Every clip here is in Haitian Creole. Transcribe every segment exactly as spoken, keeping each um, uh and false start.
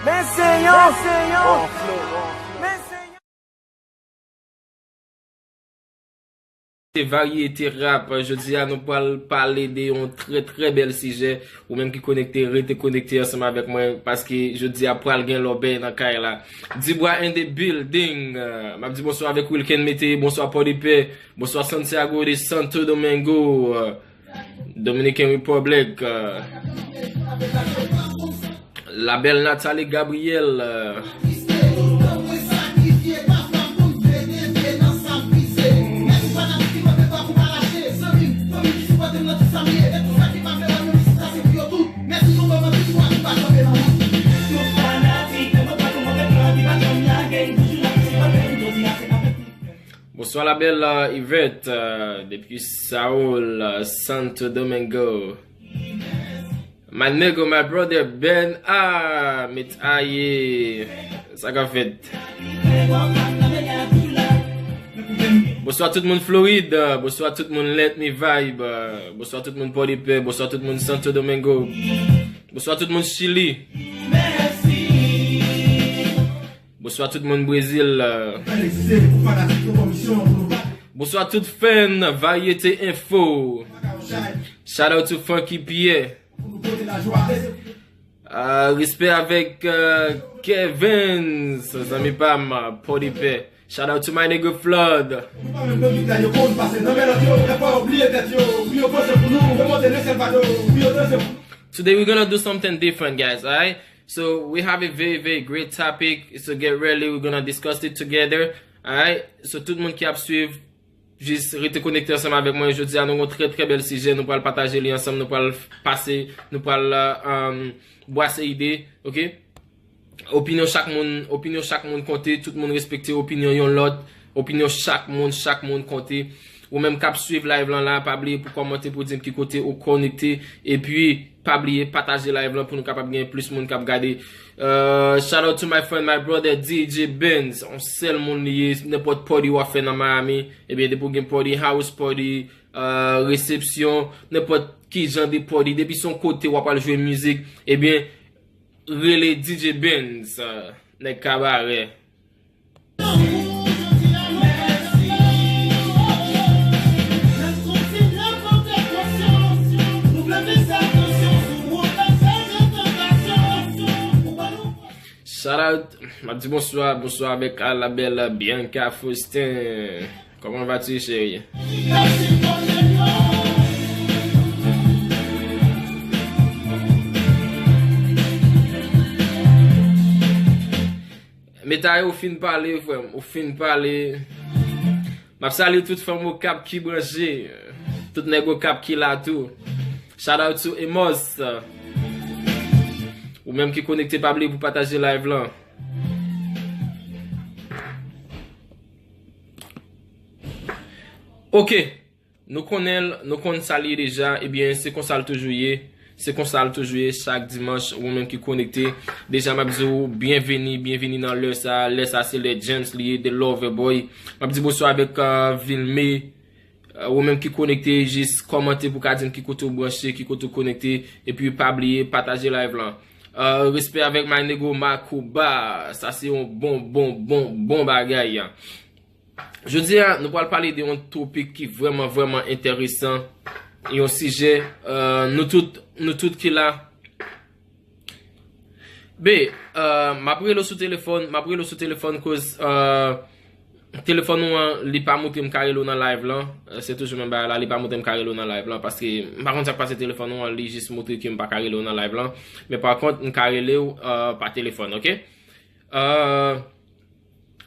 Men se yon, men se yon, men se yon. Varyete rap, jodi a nou pral pale de yon trè, trè bèl sijè. Ou menm ki konekte, rete konekte ansanm avèk mwen, paske jodi a pral gen lòbèy nan kay la. Dibwa in the building. Euh, m ap di bonswa avèk Wilken Mete, bonswa Pòdepè, bonswa Santiago de Santo Domingo, euh, Dominican Republic, euh, la belle Nathalie Gabriel, euh, Bonswa la bèl, euh, Yvette, euh, depi Saul, euh, Santo Domingo. My nigga, my brother Ben, ah, met aye. Sa k ap fèt? Bonswa tout moun Florid, bonswa tout moun Let Me Vibe, bonswa tout moun Pòdepè, bonswa tout moun Santo Domingo, bonswa tout moun Chili. Bonswa tout moun Brezil. Bonswa tout fan Varyete Info. Shout out to Funky Pierre. Ah, respè avèk, euh, Kevin, zanmi pa m, Pòdepè. Shout out to my nigga Flood. Today we're gonna do something different, guys, alright? So we have a very, very great topic. So get ready, we're gonna discuss it together. Alright? So tout moun ki ap swiv, jis rete konekte ansanm avèk mwen. Jodi a nou gon trè, trè bèl sijè, nou pral pataje li ansanm, nou pral pase, nou pral, euh, um, bwase ide, oke? Opinyon chak moun, opinyon chak moun konte, tout moun respekte opinyon yon lòt, opinyon chak moun, chak moun konte. Ou menm k ap swiv live lan la, pa bliye pou kòmante, pou di m ki kote ou konekte, epi pa bliye pataje live lan pou nou kapab gen plis moun k ap gade. Euh, shout out to my friend, my brother D J Benz. On sèl moun li ye, nenpòt party w ap fè nan Miami, ebyen depi w gen party, house party, euh, resepsyon, nenpòt ki jan de party, depi se yon kote w ap al jwe mizik, ebyen rele D J Benz, euh, nèg kabarè. Shout out, m ap di bonswa, bonswa avèk la bèl Bianca Faustin. Comment vas-tu, chérie? Metaye, ou fin pale, frè m, ou fin pale. M ap salye tout fanm Okap ki branche, tout nèg Okap ki la tou. Shout out to Emos. Ou menm ki konekte, pa bliye pou pataje live lan. Oke. Nou konnen l, nou konn sa l ye deja, ebyen, se konsa l toujou ye. Se konsa l toujou ye chak dimanch, ou menm ki konekte. Deja, m ap di w, byenveni, byenveni nan lè sa. Lè sa, se lè James li ye, The Lover Boy. M ap di bonswa avèk, euh, Vilme. Euh, ou menm ki konekte, jis kòmante pou ka di m ki kote w branche, ki kote w konekte. Epi, pa bliye, pataje live lan. Euh, respè avèk my nego Makuba. Sa, se yon bon, bon, bon, bon bagay. Jodi a, nou pral pale de yon topik ki vrèman, vrèman enteresan. Yon sijè, euh, nou tout, nou tout ki la. Be, euh, m ap rele w sou telefòn, m ap rele w sou telefòn koz, euh, telefòn ou an, li pa montre m ka rele w nan live lan. Euh, se toujou menm bagay la, li pa montre m ka rele w nan live lan, paske m pa konn sa k pase telefòn ou an, li jis montre ke m pa ka rele w nan live lan. Men pa kont, m ka rele w, euh, pa telefòn, oke? Euh,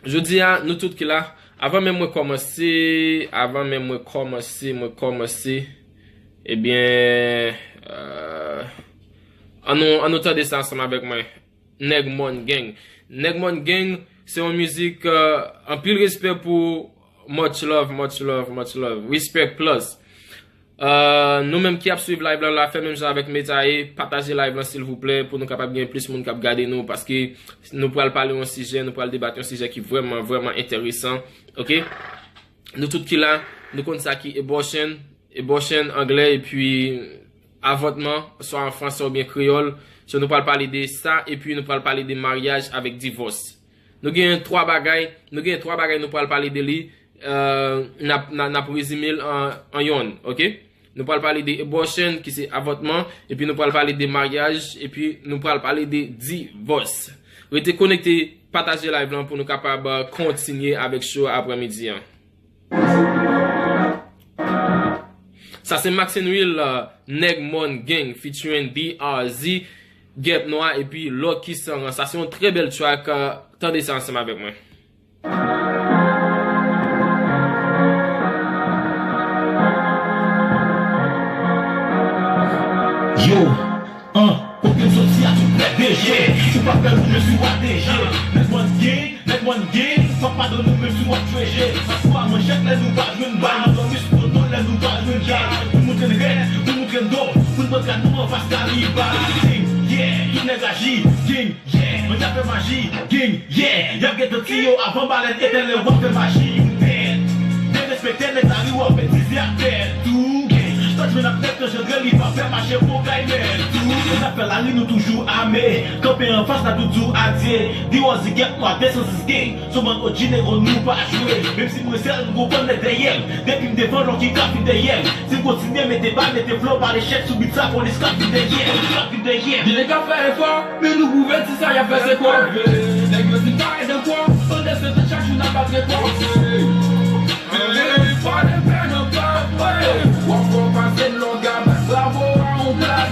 Jodi a, nou tout ki la, avan menm mwen kòmanse, avan menm mwen kòmanse, mwen kòmanse, ebyen, euh, ann nou, ann nou tande sa ansanm avèk mwen. Nèg Mòn Gang. Nèg Mòn Gang, se yon mizik, euh, anpil respè pou much love, much love, much love. Respect plus. Euh, nou menm ki ap swiv live lan la, fè menm jan avèk Metaye, pataje live lan silvouplè pou nou kapab gen plis moun k ap gade nou, paske nou pral pale yon sijè, nou pral debat yon sijè ki vrèman, vrèman enteresan. Oke? Nou tout ki la, nou konn sa ki abortion, abortion anglè, epi avòtman, swa an fransè oubyen kreyòl. So, nou pral pale de sa, epi nou pral pale de maryaj avèk divòs. Nou gen twa bagay, nou gen twa bagay nou pral pale de li, euh, n ap, n a, n ap rezime l an, an yonn, oke? Nou pral pale de abortion, ki se avòtman, epi nou pral pale de maryaj, epi nou pral pale de divòs. Rete konekte, pataje live lan pou nou kapab, euh, kontinye avèk show aprèmidi an. Sa se Max and Will, euh, Nèg Mòn Gang featuring D R Z, Gèp Nwa epi Lucky Sanran. Sa se yon trè bèl track, euh, tande sa ansanm avèk mwen. Yo, an, kote m soti a tout nèg deje. Ou pa fè l ou je sou a deje. Nèg mòn gen, nèg mòn gen, pa padone ou menm si w ap jwe je. Aswa manchèt lè nou pa jwenn bal, nan dòmi sou dodo lè nou pa jwenn jal. Pou moutre n rèd, pou moutre n do, pou n pran kad nou anfas kanibal. Gang, yeah, tout nèg aji, gang, yeah, mwen ap fè maji, gang, yeah, y ap gentan tiye w avan balèn etenn lè w ap fè maji, you dead. Derespekte nèg lari w ap betize ak tèt tou, gang. Dutchman ap nèt anjandre li pa fè mache pou kay mèt tou. N ap fè lari nou toujou ame, kanpe anfas la tout di w adye. Diwòzi gèp nwa de san sis gang. Sou bann O G nego nou pa jwe. Menm si mwen sèl, m gon bann nèg dèyè m. Depi m devan, Lucky ka vin dèyè m. Si m kontinye mete bal, mete flow, pale chèk sou beat sa, polis ka vin dèyè m. Ka vin dèyè m. Gen nèg k ap fè efò, men nou pwouve ti sa y ap fè se kwa. Nèg yo di parèt ankò, pandan se tan chak jou n ap bat rekò. Pale pè nan kòb, w ap fè w pase l longa, bat bravo a yon plat.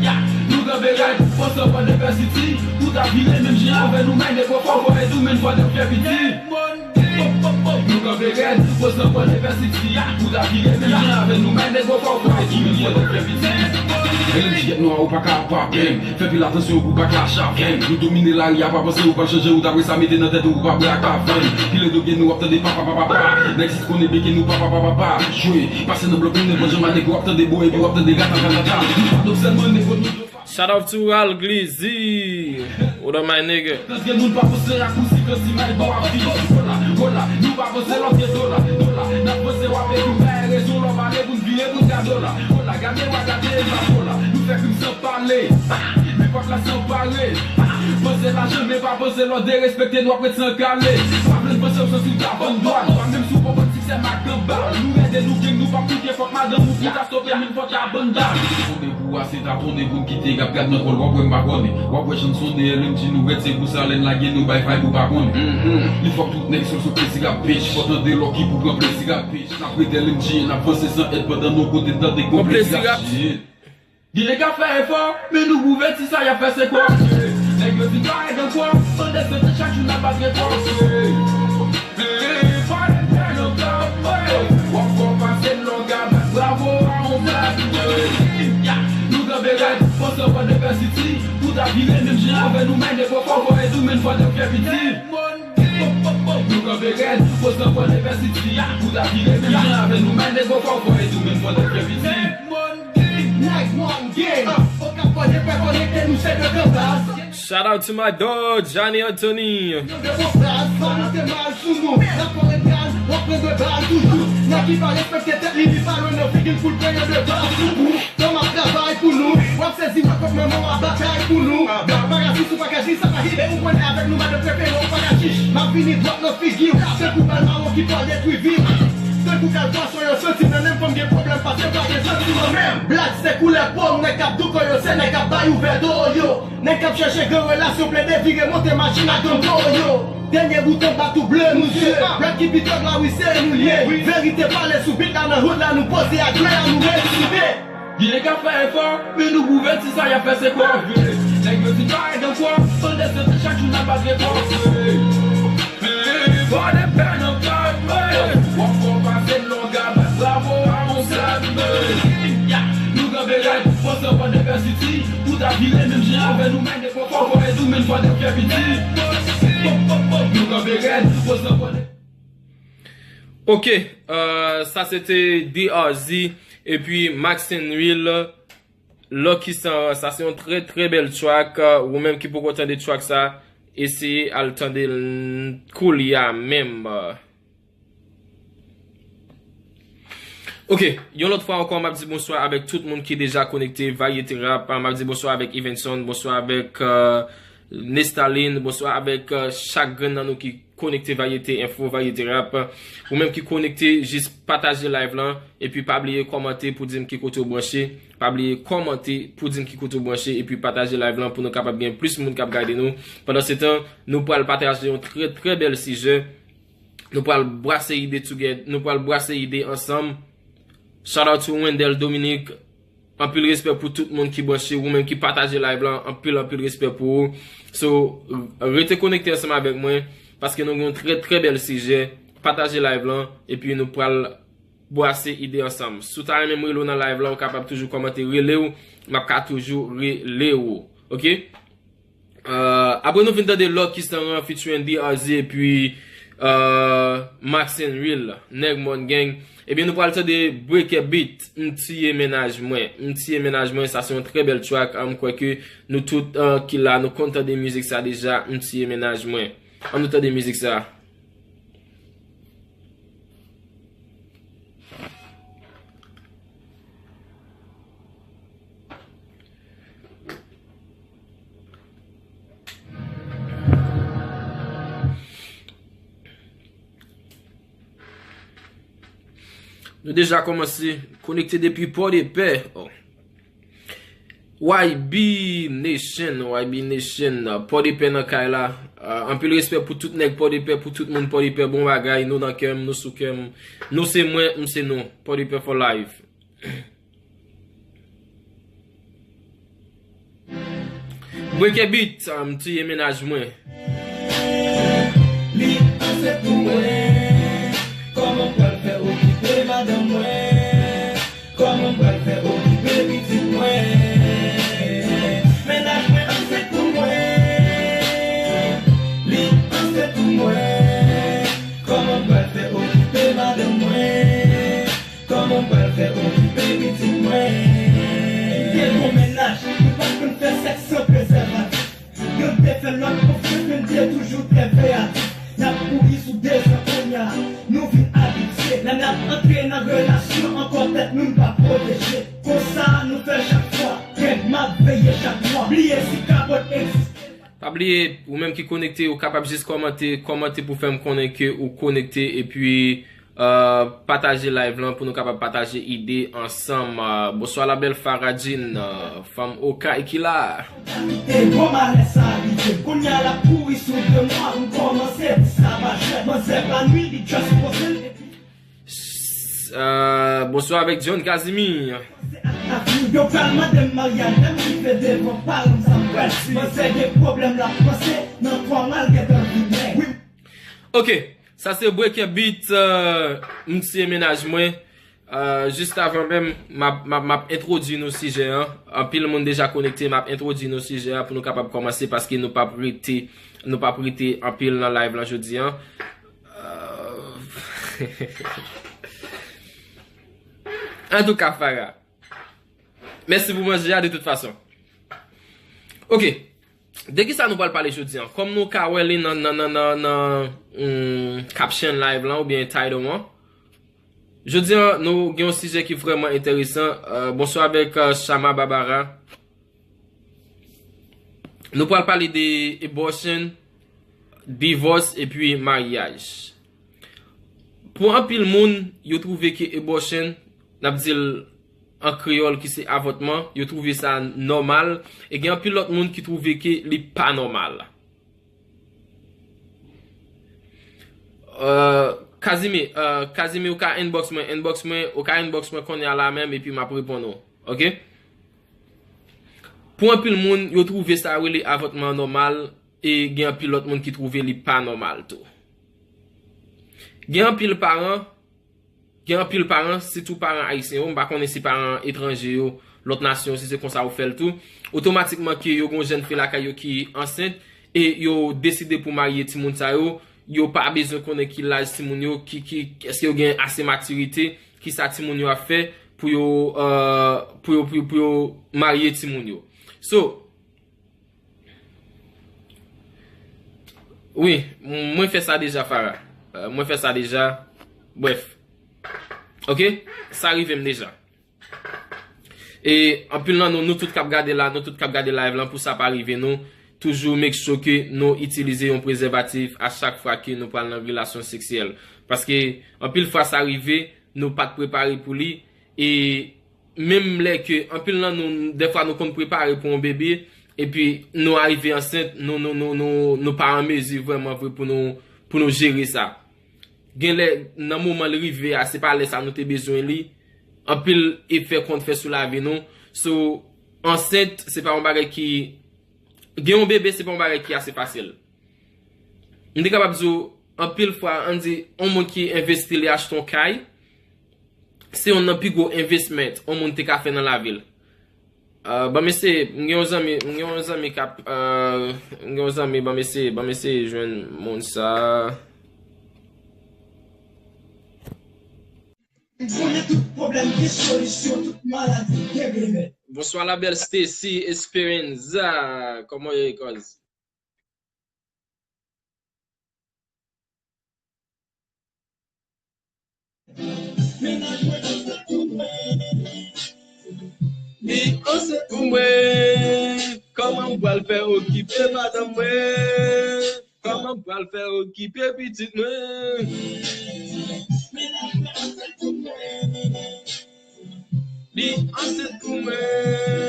Ya, nou kanpe rèd, panse w pa de pèsiti, ou ta vire menm jan avè nou, men nego fò, fò e tou, men fò de fè piti. Nou kanpe rèd, panse w pa de pèsiti, ou ta vire menm jan avè nou, men nego fò, fò e tou, men fò de fè piti. L M G Gèp Nwa, ou pa ka pa pè m. Fè pil atansyon pou pa klash avè m. Nou domine lari a, pa panse ou pral chanje wout, apre sa mete nan tèt ou, ou pa bwè ak kafè m. Pile do gen nou ap tande pa pa pa pa pa. Nèg sit konnen beke nou pa pa pa pa pa. Jwe, pase nan blòk nou nenpòt jan, ma nego ap tande bo epi w ap tande ratatatata. Nou pa dòm sèlman, nego nou do fa. Shout out to Al Glizzy. What up, my nigga? Tande moun pa panse ak ou si kansi may ba w ap di. Wola, wola, nou pa panse lòt gen dola, dola. N ap panse w ap epi w bay rezon lè w pale pou n vire pou n gade w la. Wola, gade w a gade e pa wola. Nou fè krim san pale. Men pòt la san pare. Panse lajan men pa panse lòt, derespekte n w ap ret san kale. Pa vle n panse w santi w ta vann dwàn. Pa menm si w konprann siksè m ak kanbal. Nou rèd e nou gang, nou p ap koute fòk madanm ou pou ta stope men fò ta vann dal. Pou w a se ta tonnen pou n kite rap gad nan kò l, w ap wè m pa konnen. W ap wè jan n sonnen, L M G nou rèd, se pou sa lè n lage nou bay vibe ou pa konnen. Li fòk tout nèg sòl sou plezi rap bitch, fò tande Lucky pou pran plezi rap bitch. N ap rete L M G, n ap vanse san èd pandan nou kote n tande gon plezi rap shit. Gen nèg k ap fè efò, men nou pwouve ti sa y ap fè se kwa. Nèg yo di parèt ankò, pandan se tan chak jou n ap bat rekò. Pale pè nan kòb, w ap fè w pase l longa, bat bravo a yon plat. Ya, nou kanpe rèd, panse w pa de pèsiti, ou ta vire menm jan avè nou, men nego fò, fò e tou, men fò de fè piti. Nou kanpe rèd, panse w pa de pèsiti, ou ta vire menm jan avè nou, men nego fò, fò e tou, men fò de fè piti. Nèg Mòn Gang, Okap Pòdepè konekte, nou se de gran baz. Shout out to my dog, Johnny Anthony. Yon de bon fraz, pa monte mal sou nou. N ap fè red gaz, w ap pran de bal toujou. Nèg ki pa respekte tèt li, li pa lwen nan figi l pou l pran yon de bal sou ou. Tan m ap travay pou nou, w ap sezi wè kòk manman w ap batay pou nou. Bak pa rasis ou pa ka di sa pa hit, men ou konnen avèk nou madan prefere w pa ka chich. M ap vini dwat nan figi w, tankou bal mawon ki pral detwi vi w. Tankou kal pwason yo santi nan nen m, fanm gen pwoblèm pase pa gen santiman menm. Blak se koulè po m, nèg k ap douko yo se nèg k ap bay ouvè do yo. Nèg k ap chèche gran relasyon plede vire monte machin ak gang yo. Dènye bout anba tou ble nou se. Blak ki pi tòg la wi se nou l ye. Verite pale sou bit la nan hood la nou poze ak ble a nou reyisi de. Gen nèg k ap fè efò, men nou pwouve ti sa y ap fè se kwa. Nèg yo di parèt ankò, pandan se tan chak jou n ap bat rekò. Pale pè nan kòb, w ap fè w pase l longa, bat bravo a yon plat. Ya, nou kanpe rèd, panse w pa de pèsiti, ou ta vire menm jan avè nou, men nego fò, fò e tou, men fò de fè piti. Nou kanpe rèd, panse w pa de Ok, euh, sa se te D R Z epi Max and Will, Lucky Sanran. Sa se yon trè, trè bèl track. Euh, ou menm ki poko tande track sa, eseye al tande l koulye a menm. Ok, yon lòt fwa ankò, m ap di bonswa avèk tout moun ki deja konekte Varyete Rap. M ap di bonswa avèk Evenson, bonswa avèk euh, Nestalin, bonswa avèk euh, chak grenn nan nou ki konekte Varyete Enfo, Varyete Rap. Ou menm ki konekte, jis pataje live lan, epi pa bliye kòmante pou di m ki kote w branche. Pa bliye kòmante pou di m ki kote w branche, epi pataje live lan pou nou kapab gen plis moun k ap gade nou. Pandan se tan, nou pral pataje yon trè, trè bèl sijè. Nou pral brase ide together, nou pral brase ide ansanm. Shout out to Wendell Dominique. Anpil respè pou tout moun ki branche, ou menm ki pataje live lan, anpil, anpil respè pou ou. So, rete konekte ansanm avèk mwen, paske nou gen yon trè, trè bèl sijè. Pataje live lan, epi nou pral brase ide ansanm. Si w ta renmen m rele w nan live lan, ou kapab toujou kòmante rele w, m ap ka toujou rele w. Ok? Euh, apre nou fin tande Lucky Star featuring D R Z epi euh, Max and Real, Nèg Mòn Gang, ebyen nou pral tande Break a Beat, M Tiye Mennaj Mwen. M Tiye Mennaj Mwen, sa se yon trè bèl track. M kwè ke nou tout euh, ki la, nou konn tande mizik sa deja, M Tiye Mennaj Mwen. Ann nou tande mizik sa. Nou deja kòmanse konekte depi Pòdepè. Oh. Y B Nation, Y B Nation, Pòdepè nan kay la. Ah, anpil respè pou tout nèg Pòdepè, pou tout moun Pòdepè, bon bagay, nou nan kè m, nou sou kè m. Nou se mwen, m se nou. Pòdepè for life. Break a Beat, ah, M Tiye Mennaj Mwen. Li ansent pou mwen. Kòman m pral fè okipe madanm mwen? Kòman m pral fè okipe pitit mwen? Mennaj mwen ansent pou mwen. Li ansent pou mwen. Kòman m pral fè okipe madanm mwen? Kòman m pral fè okipe pitit mwen? Li te gon mennaj, li pa t konn fè sèks san prezèvatif. Youn te fè lòt konfyans, men te toujou trè veyatif. N ap kouri sou de zan kounye a, nou vin abitye. Lè n ap antre nan relasyon ankò, tèt nou n pa pwoteje. Konsa nou fè chak fwa, règ m ap veye chak mwa. Bliye si kapòt egziste. Pa bliye, ou menm ki konekte, ou kapab jis kòmante, kòmante pou fè m konnen ke ou konekte, epi euh, pataje live lan pou nou kapab pataje ide ansanm. Euh, bonswa la belle Faradjine, euh, fanm Okay ki la. Kite gwo malè sa rive. Kounye a l ap kouri sou de mwa, m kòmanse di sa pa jwèt. Manzè pa nwi, li just poze l epi S- euh, bonswa avèk John Casimir. Yo pral mande m maryaj, lè m rive devan paran m, sa m pral di. Manzè gen pwoblèm, l ap panse nan twa mwa l gentan vin nèg. Wi. Ok, sa se Break a Beat, euh, M Tiye Mennaj Mwen. Euh, jis avan menm, m ap, m ap, m ap entwodui nou sijè an. Anpil moun deja konekte, m ap entwodui nou sijè an pou nou kapab kòmanse, paske nou p ap rete, nou p ap rete anpil nan live lan jodi an. Euh, Antouka, Farah, mèsi pou manje a de tout fason. Ok. De kisa nou pral pale jodi an? Kòm nou ka wè li nan, nan, nan, nan, nan hmm, caption live lan oubyen title an. Jodi an, nou gen yon sijè ki vrèman enteresan. Euh, bonswa avèk euh, Shama Barbara. Nou pral pale de abortion, divòs epi maryaj. Pou anpil moun, yo twouve ke abortion, n ap di l an kreyòl ki se avòtman, yo twouve sa nòmal, e gen anpil lòt moun ki twouve ke li pa nòmal. Euh, Kazimi, euh, Kazimi, ou ka inbox mwen, inbox mwen, ou ka inbox mwen kounye a la menm, epi m ap reponn ou. Ok? Pou anpil moun, yo twouve sa rele avòtman nòmal, e gen anpil lòt moun ki twouve li pa nòmal tou. Gen anpil paran, gen anpil paran, sitou paran ayisyen yo, m pa konnen si paran etranje yo, lòt nasyon, si se konsa yo fè l tou, otomatikman ke yo gen yon jèn fi lakay yo ki ansent, e yo deside pou marye timoun sa yo, yo pa bezwen konnen ki laj timoun yo, ki, ki, èske yo gen ase matirite, kisa timoun yo ap fè pou yo, euh, pou yo, pou yo, pou yo marye timoun yo. So, wi, mwen fè sa deja, Farah. Euh, mwen fè sa deja. Bref. Ok? Sa rive m deja. E anpil nan nou, nou tout k ap gade la, nou tout k ap gade live lan, pou sa pa rive nou, toujou make sure ke nou itilize yon prezèvatif a chak fwa ke nou pral nan relasyon seksyèl. Paske anpil fwa sa rive, nou pa t prepare pou li. E menm lè ke anpil nan nou, dèfwa nou konn prepare pou yon bebe, epi nou arive ansent, nou, nou, nou, nou, nou pa an mezi vrèman vre pou nou, pou nou jere sa. Genlè, nan moman l rive a, se pa lè sa nou te bezwen li. Anpil efè konn fè sou lavi nou. So, ansent, se pa yon bagay ki, gen yon bebe, se pa yon bagay ki ase fasil. M te kapab di w, anpil fwa, ann di, yon moun ki envesti, li achte yon kay, se youn nan pi gwo investment yon moun te ka fè nan lavi l. Ah, ban m eseye, m gen yon zanmi, m gen yon zanmi k ap, ah, m gen yon zanmi, ban m eseye, ban m eseye jwenn moun sa. M konnen tout pwoblèm gen solisyon, tout maladi gen remèd. Bonswa la bèl Stacy Esperanza, kòman w ye kòz? Li ansent pou mwen, kòman m pral fè okipe madanm mwen? Kòman m pral fè okipe pitit mwen? Li ansent pou mwen.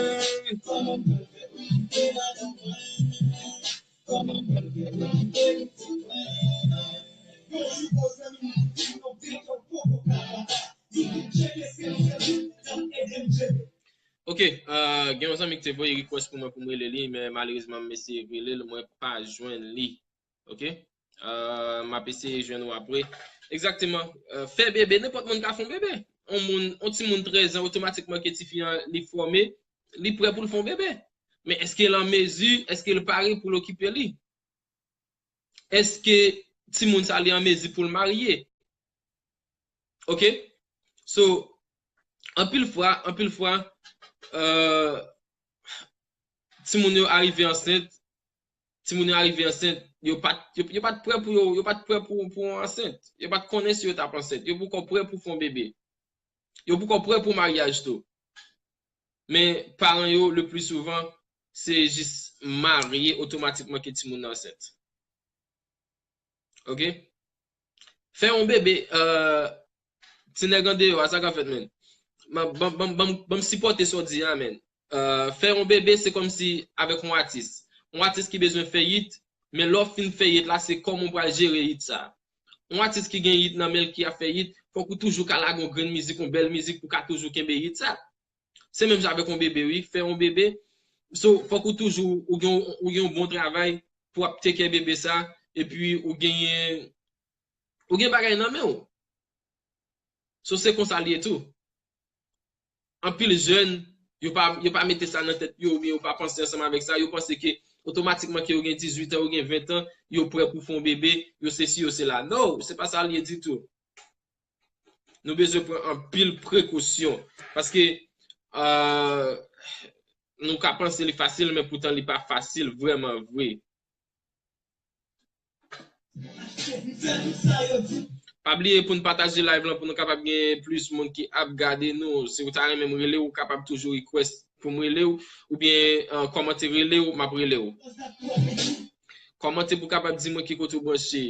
Ok, euh, gen yon zanmi ki te voye request pou mwen pou m rele li, men malerezman m eseye rele l, mwen pa jwenn li. Ok? Euh, m ap eseye jwenn ou apre. Egzakteman. Euh, fè bebe, nenpòt moun ka fè yon bebe. Yon moun, yon timoun trèz an, otomatikman ke tifi an, li fòme, li prè pou l fè yon bebe. Men èske l an mezi, èske l pare pou l okipe li? Èske timoun sa li an mezi pou l marye? Ok? So, anpil fwa, anpil fwa, euh, timoun yo arive ansent, timoun yo arive ansent, yo pa t, yo, yo pa t prè pou yo, yo pa t prè pou, pou yon ansent. Yo pa t konnen si yo t ap ansent. Yo poko prè pou fè yon bebe. Yo poko prè pou maryaj tou. Men paran yo, le pli souvan, se jis marye otomatikman ke timoun nan ansent. Ok? Fè yon bebe, euh, ti nèg andeyò a, sa k ap fèt, menn? Ban, ban, ban, ban, ban m sipòte sa w di a, menn. Euh, fè yon bebe, se kòmsi avèk yon atis. Yon atis ki bezwen fè hit, men lè w fin fè hit la, se kòman w pral jere hit sa. Yon atis ki gen hit nan men l ki ap fè hit, fòk ou toujou ka lage yon grenn mizik, yon bèl mizik pou w ka toujou kenbe hit sa. Se menm jan avèk yon bebe, wi. Fè yon bebe, so, fòk ou toujou, ou gen, ou gen yon bon travay pou ap take care bebe sa, epi ou genyen, ou gen bagay nan men w. So, se konsa l ye tou. Anpil jèn, yo pa, yo pa mete sa nan tèt yo, oubyen yo pa panse ansanm avèk sa, yo panse ke otomatikman ke yo gen dizuit an, yo gen ven an, yo prè pou fè yon bebe, yo sesi, yo sela. No, se pa sa l ye ditou. Nou bezwen pran anpil prekosyon. Paske, euh, nou ka panse li fasil, men poutan li pa fasil vrèman vre. Pa bliye pou n pataje live lan pou nou kapab gen plis moun ki ap gade nou. Si w ta renmen m rele w, ou kapab toujou request pou m rele w, oubyen, euh, kòmante rele w, m ap rele w. Kòmante pou w kapab di mwen ki kote w branche.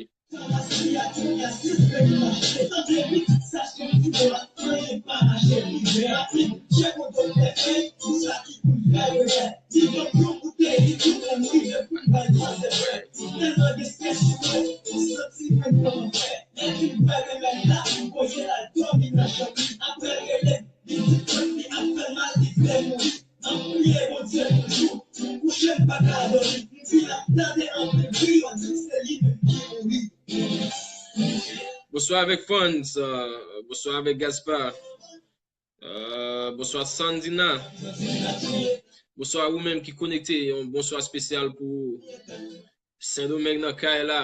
Bonswa avèk Fons, euh, bonswa avèk Gaspard. Euh, bonswa Sandina. Bonswa ou menm ki konekte, yon bonswa espesyal pou Sendomeng nan kay la.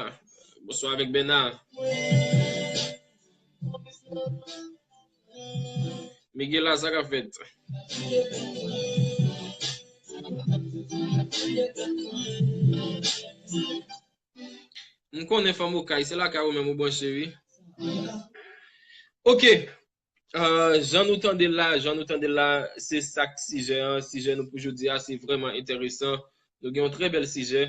Bonswa avèk Bèna. Miguel la, sa k ap fèt? M konnen fanm Okay, se lakay ou menm ou branche, wi. Ok. Ah, jan nou tande l la, jan nou tande l la, se sa k sijè an. Sijè nou pou jodi a, se vrèman enteresan. Nou gen yon trè bèl sijè.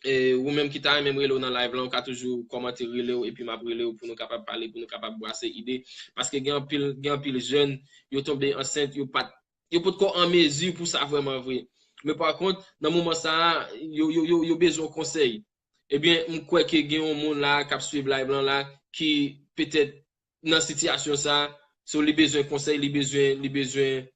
E ou menm ki ta renmen m rele w nan live la, ou ka toujou kòmante rele w, epi m ap rele w pou nou kapab pale, pou nou kapab brase ide. Paske gen anpil, gen anpil jèn, yo tonbe ansent, yo pa t, yo potko an mezi pou sa vrèman vre. Men pa kont, nan moman sa a, yo, yo, yo, yo bezwen konsèy. Ebyen, m kwè ke gen yon moun la k ap swiv live lan la ki petèt nan sitiyasyon sa, so li bezwen konsèy, li bezwen, li bezwen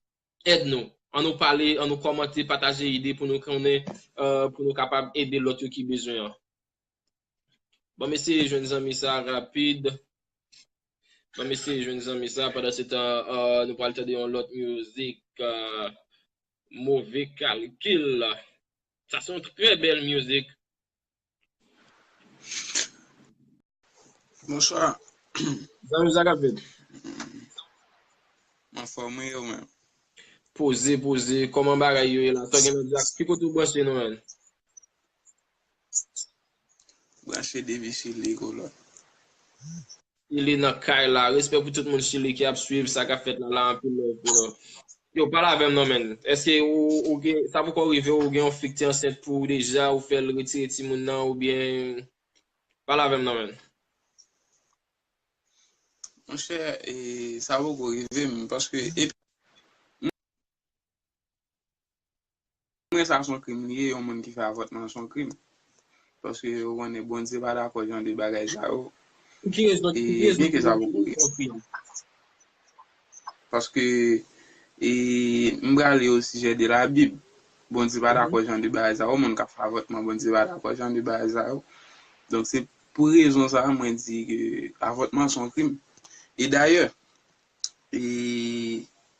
èd nou. Ann nou pale, ann nou kòmante, pataje ide pou nou konnen, euh, pou nou kapab ede lòt yo ki bezwen an. Ban m eseye jwenn zanmi sa rapid. Ban m eseye jwenn zanmi sa. Pandan se tan, euh, nou pral tande yon lòt mizik, euh, Move Kalkil. Sa se yon trè bèl mizik. Bonswa. Zanmi, sa k ap fèt? M anfòm wi, ou menm? Poze, poze. Kòman bagay yo ye la? Sa w gen nan di a? Ki kote w branche nou, menn? Branche depi Chili, kolòn. Chili nan kay la. Respè pou tout moun Chili ki ap swiv sa k ap fèt la, la, anpil love pou nou. Yo, pale avè m non, menn. Èske ou, ou gen, sa poko rive w, ou gen yon fi ki te ansent pou ou deja, ou fè l retire timoun nan, oubyen, pale avè m non, menn. Monchè, e, sa poko rive m, paske, epi, mwen, sa se yon krim li ye, yon moun ki fè avòtman se yon krim. Paske, ou konnen, Bondye pa dakò jan de bagay sa yo. Pou ki rezon, pou ki rezon, byenke sa poko rive. Paske, e, m prale o sijè de Labib. Bondye pa dakò jan de bagay sa yo. Moun k ap fè avòtman, Bondye pa dakò jan de bagay sa yo. Donk, se pou rezon sa a, mwen di ke avòtman se yon krim. E dayè, e,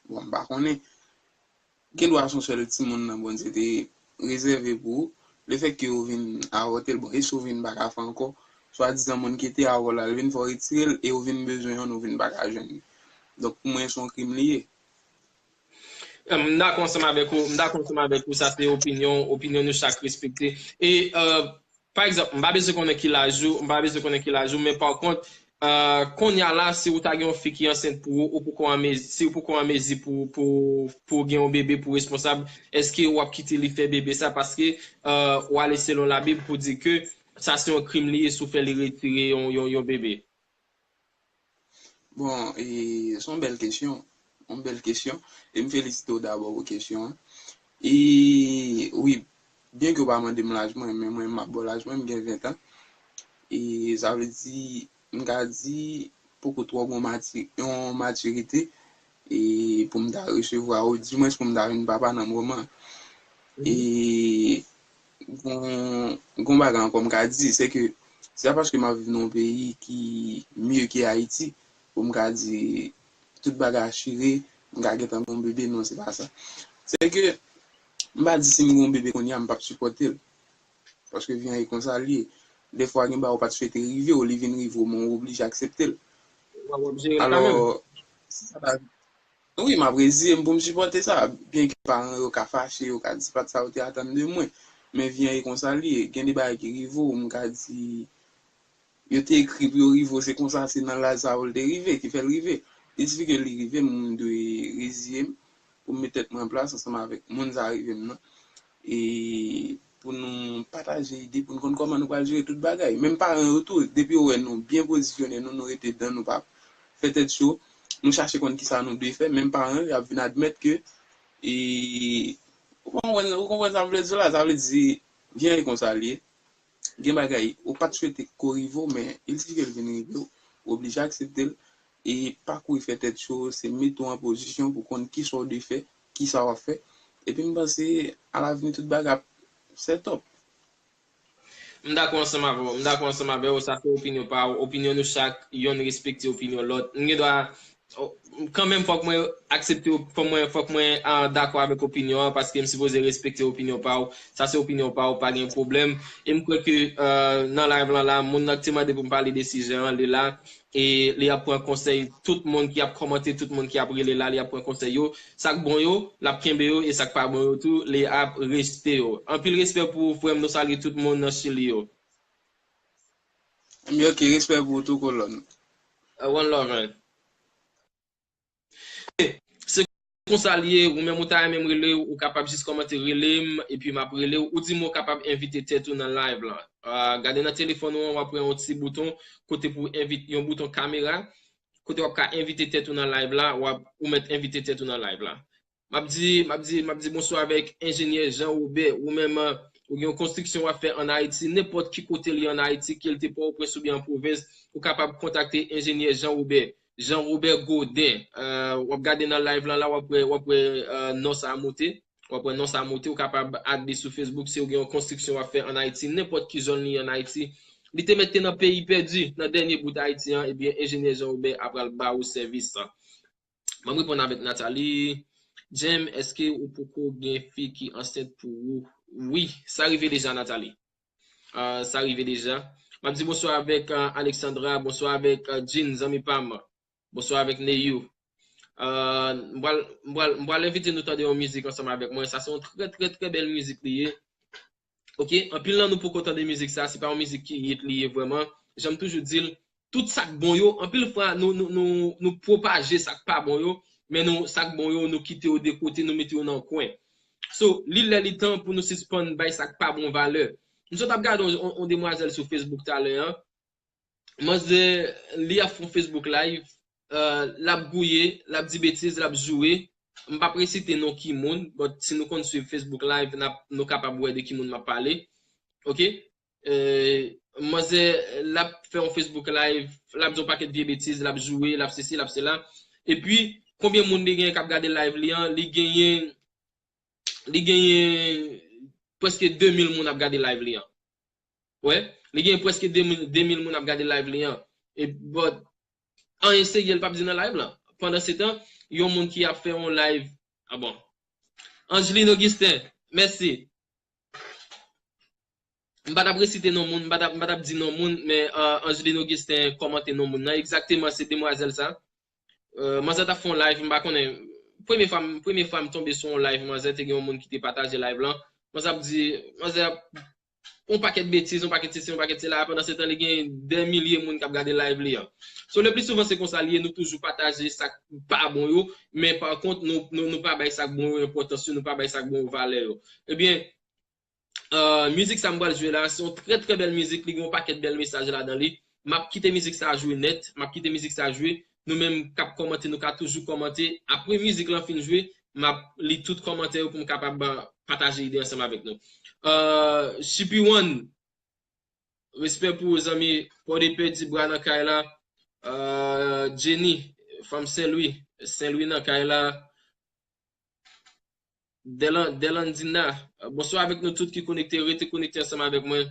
bon, m pa konnen, gen dwa se yon sèl timoun nan Bondye te rezève pou ou. Lefètke ou vin avòte l, bon, e si ou vin pa ka fè ankò, swadizan moun ki te avè w la, l vin fè w retire l, e ou vin bezwen youn, ou vin pa ka jwenn li. Donk, pou mwen, se yon krim li ye. M dakò ansanm avèk ou, m dakò ansanm avèk ou, sa se opinyon, opinyon nou chak respekte. E, euh, pa egzanp, m pa bezwen konnen ki laj ou, m pa bezwen konnen ki laj ou, men pa kont, euh, kounye a la, si ou ta gen yon fi ki ansent pou ou, ou poko an mezi, si ou poko an mezi pou, pou, pou gen yon bebe, pou responsab, èske w ap kite li fè bebe sa? Paske, euh, w ale selon Labib pou di ke sa se yon krim li ye si w fè li retire yon, yon, yon bebe. Bon, e, se yon bèl kesyon. Yon bèl kesyon. E m felisite w dabò pou kesyon an. E wi, byenke w pa mande m laj mwen, men mwen m ap ba w laj mwen, m gen ven tan. E sa vle di, m ka di, poko twò gon mati, yon matirite, e pou m ta resevwa, ou dimwens pou m ta vin papa nan moman. E gon, gon bagay ankò m ka di, se ke se pa paske m ap viv nan yon peyi ki mye ke Ayiti pou m ka di tout bagay asire, m ka gentan gon bebe, non, se pa sa. Se ke m pa di si m gon bebe kounye a, m p ap sipòte l. Paske vi an e konsa l ye. Defwa, gen bagay ou pa t swete rive w, li vin rive w, men ou oblije aksepte l. W ap jere l kanmenm. Alò, wi, m ap reziye m pou m sipòte sa. Byenke paran yo ka fache, yo ka di pa t sa yo te atann de mwen. Men vi an e konsa l ye. Gen de bagay ki rive w, m ka di, yo te ekri pou yo rive w, se konsa, se nan laj sa yo l te rive, ki fè l rive. Li difisil li rive m, m dwe reziye m pou m met tèt mwen an plas ansanm avèk moun sa rive m nan. E pou nou pataje ide, pou nou konn kòman nou pral jere tout bagay. Menm paran yo tou, depi yo wè nou byen pozisyone, nou, nou rete dan nou, pa fè tèt cho, nou chache konn kisa nou dwe fè, menm paran yo, y ap vin admèt ke, e, ou konprann, ou konprann sa m vle di w la? Sa vle di, vi an e konsa l ye. Gen bagay ou pa t swete ko rive w, men il sifi ke l vin rive w, ou oblije aksepte l, e pa kouri fè tèt cho, se mete w an pozisyon pou konn kisa w dwe fè, kisa w ap fè. Epi m panse, alavni, tout bagay ap set up. M dakò ansanm avè w, m dakò ansanm avè w, sa se opinyon pa w, opinyon nou chak, yonn respekte opinyon lòt. M gen dwa, o, kanmenm fòk mwen aksepte, fòk mwen, fòk mwen, ah, dakò avèk opinyon an, paske m sipoze respekte opinyon pa w. Sa se opinyon pa w, pa gen pwoblèm. E m kwè ke, euh, nan live lan la, moun nan ki te mande pou m pale de sijè an, li la. E li ap pran konsèy tout moun ki ap kòmante, tout moun ki ap rele la, li ap pran konsèy yo. Sa k bon yo, l ap kenbe yo, e sa k pa bon yo tou, li ap rejte yo. Anpil respè pou ou, frè m, nou salye tout moun nan Chili yo. Ebyen, ok, respè pou ou tou, kolòn. Uh, one love, man. se konsa l ye, ou menm ou ta renmen m rele w, ou kapab jis kòmante rele m, epi m ap rele w. Ou di m ou kapab envite tèt ou nan live lan. Ah, gade nan telefòn ou an, w ap wè yon ti bouton, kote pou envit, yon bouton kamera, kote w ap ka envite tèt ou nan live la, w ap, ou mèt envite tèt ou nan live la. M ap di, m ap di, m ap di bonswa avèk enjenyè Jean Robert. Ou menm, ou gen yon konstriksyon w ap fè ann Ayiti, nenpòt ki kote li ann Ayiti, ke l te Pòtoprens oubyen an pwovens, ou kapab kontakte enjenyè Jean Robert. Jean Robert Godin. Euh, w ap gade nan live lan la, w ap wè, w ap wè, euh, non sa a moute. W ap wè non sa a moute, ou kapab add li sou Facebook si w gen yon konstriksyon w ap fè ann Ayiti, nenpòt ki zòn li ann Ayiti. Li te mèt te nan peyi pèdi, nan dènye bout Ayiti an, ebyen, enjenyè Jean Robert ap pral ba ou sèvis. Ban m reponn avèk Nathalie. Jem, èske ou poko gen fi ki ansent pou ou? Wi, sa rive deja, Nathalie. Ah, sa rive deja. M ap di bonswa avèk, ah, Alexandra, bonswa avèk, ah, Jean, zanmi pa m. Bonswa avèk Neyou. Ah, m pral, m pral, m pral envite nou tande yon mizik ansanm avèk mwen. Sa se yon trè, trè, trè bèl mizik li ye. Ok, anpil nan nou poko tande mizik sa, se pa yon mizik ki hit li ye vrèman. Jan m toujou di l, tout sa k bon yo, anpil fwa nou, nou, nou, nou pwopaje sa k pa bon yo, men nou, sa k bon yo, nou kite yo de kote, nou mete yo nan kwen. So, li lè li tan pou nou sispann bay sa k pa bon valè. M sot ap gade yon, yon, yon demwazèl sou Facebook talè an. Manzè, li ap fè yon Facebook live, euh, l ap gouye, l ap di betiz, l ap joure. M p ap resite non ki moun, but si nou konn swiv Facebook live, n ap, nou kapab wè de ki moun m ap pale. Ok? Euh, manzè, l ap fè yon Facebook live, l ap di yon pakèt vye betiz, l ap joure, l ap sesi, l ap sela. Epi, konbyen moun li genyen k ap gade live li an? Li genyen, li genyen prèske de mil moun ap gade live li an. Wè, li gen prèske de mil, de mil moun ap gade live li an. E, but, anyen serye l p ap di nan live lan. Pandan se tan, yon moun ki ap fè yon live. Ah bon. Angeline Augustin, mèsi. M pa t ap resite non moun, m pa t ap, m pa t ap di non moun, men, euh, Angeline Augustin kòmante non moun nan. Egzakteman, se demwazèl sa. Euh, manzè t ap fè yon live, m pa konnen. Premye fwa, m- premye fwa m tonbe sou yon live, manzè te gen yon moun ki te pataje live lan. Manzè ap di, manzè ap yon pakèt betiz, yon pakèt sesi, yon pakèt sela, pandan se tan li gen dè milye moun k ap gade live li an. So, le pli souvan se konsa li ye, nou toujou pataje sa k pa bon yo, men pa kont, nou, nou, nou pa bay sa k bon yo enpòtans yo, nou pa bay sa k bon yo valè yo. Ebyen, euh, mizik sa m pral jwe la, se yon trè, trè bèl mizik, li gen yon pakèt bèl mesaj ladan li. M ap kite mizik sa jwe nèt, m ap kite mizik sa jwe. Nou menm k ap kòmante, nou ka toujou kòmante. Apre mizik lan fin jwe, m ap li tout kòmantè yo pou m kapab, euh, pataje ide ansanm avèk nou. Euh, Chipi One, respè pou ou, zanmi. Pòdepè, Dibra nan kay la. Euh, Jenny, fanm Senlwi, Senlwi nan kay la. Delan- Delandina, bonswa avèk nou tout ki konekte, rete konekte ansanm avèk mwen.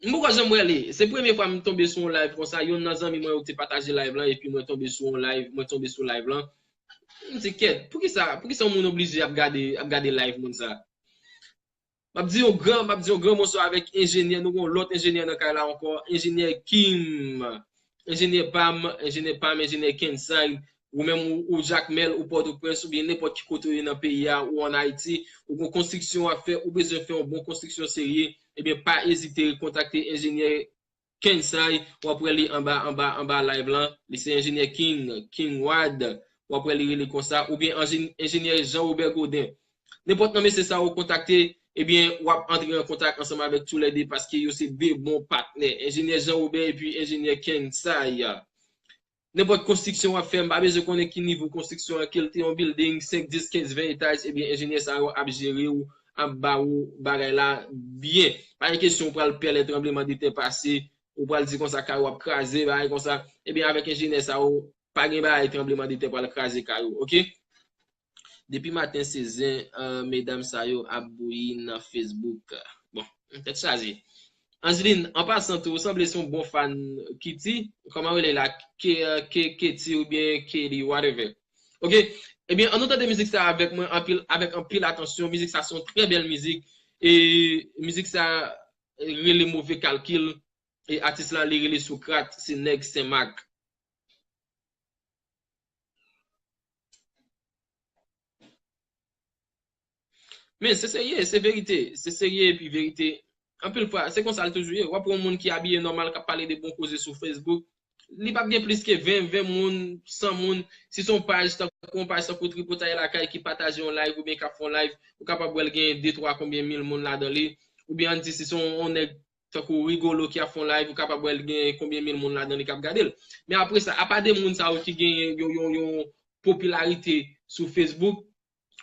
M poko janm wè li. Se premye fwa m tonbe sou yon live konsa. Youn nan zanmi mwen yo te pataje live lan, epi mwen tonbe sou yon live, mwen tonbe sou live lan. M di, kèt, poukisa, poukisa yon moun oblije ap gade, ap gade live moun sa? M ap di yon gran, m ap di yon gran bonswa avèk enjenyè. Nou gen yon lòt enjenyè nan kay la ankò. Enjenyè Kim, enjenyè pa m, enjenyè pa m, enjenyè Kensay. Ou menm ou, ou Jakmèl, ou Pòtoprens, oubyen nenpòt ki kote w ye nan peyi a, ou ann Ayiti, ou gen konstriksyon w ap fè, ou bezwen fè yon bon konstriksyon serye, ebyen pa ezite kontakte enjenyè Kensay, w ap wè li anba, anba, anba live lan. Li se enjenyè King, King Wad. W ap wè li rele konsa. Oubyen enjen- enjenyè Jean Robert Godin. Nenpòt nan mesye sa yo kontakte, ebyen, w ap antre an kontak ansanm avèk toulède paske yo se de bon patnè. Enjenyè Jean Robert epi enjenyè Kensay. Nenpòt konstriksyon w ap fè, m pa bezwen konnen ki nivo konstriksyon an, ke l te yon building, senk, dis, kenz, ven etaj, ebyen, enjenyè sa yo ap jere w, ap ba ou bagay la byen. Pa gen kesyon ou pral pè lè tranbleman de tè pase, ou pral di konsa kay ou ap kraze, bagay konsa. Ebyen, avèk enjenyè sa yo, pa gen bagay tranbleman de tè pral kraze kay ou, ok? Depi maten se zen, euh, medam sa yo ap bouyi nan Facebook. Bon, tèt chaje. Angeline, an pasan tou, ou sanble se yon bon fan Kitty. Kòman rele la? Ke, ke, Katie oubyen Kelly, whatever. Ok? Ebyen, ann nou tande mizik sa avèk mwen anpil, avèk anpil atansyon. Mizik sa se yon trè bèl mizik. E mizik sa rele Move Kalkil. E atis la, li rele Sokrat, se nèg Senmak. Men se serye, se verite. Se serye epi verite. Anpil fwa, se konsa l toujou ye. W ap wè yon moun ki abiye nòmal, k ap pale de bon koze sou Facebook. Li p ap gen plis ke ven, ven moun, san moun. Si se yon paj, tankou yon paj tankou Tripotay Lakay ki pataje yon live oubyen k ap fè yon live, ou kapab wè l gen de, twa, konbyen mil moun ladan li. Oubyen ann di, si se yon, yon nèg tankou Rigolo ki ap fè yon live, ou kapab wè l gen konbyen mil moun ladan li k ap gade l. Men apre sa, apa de moun sa yo ki gen yon, yon, yon popilarite sou Facebook,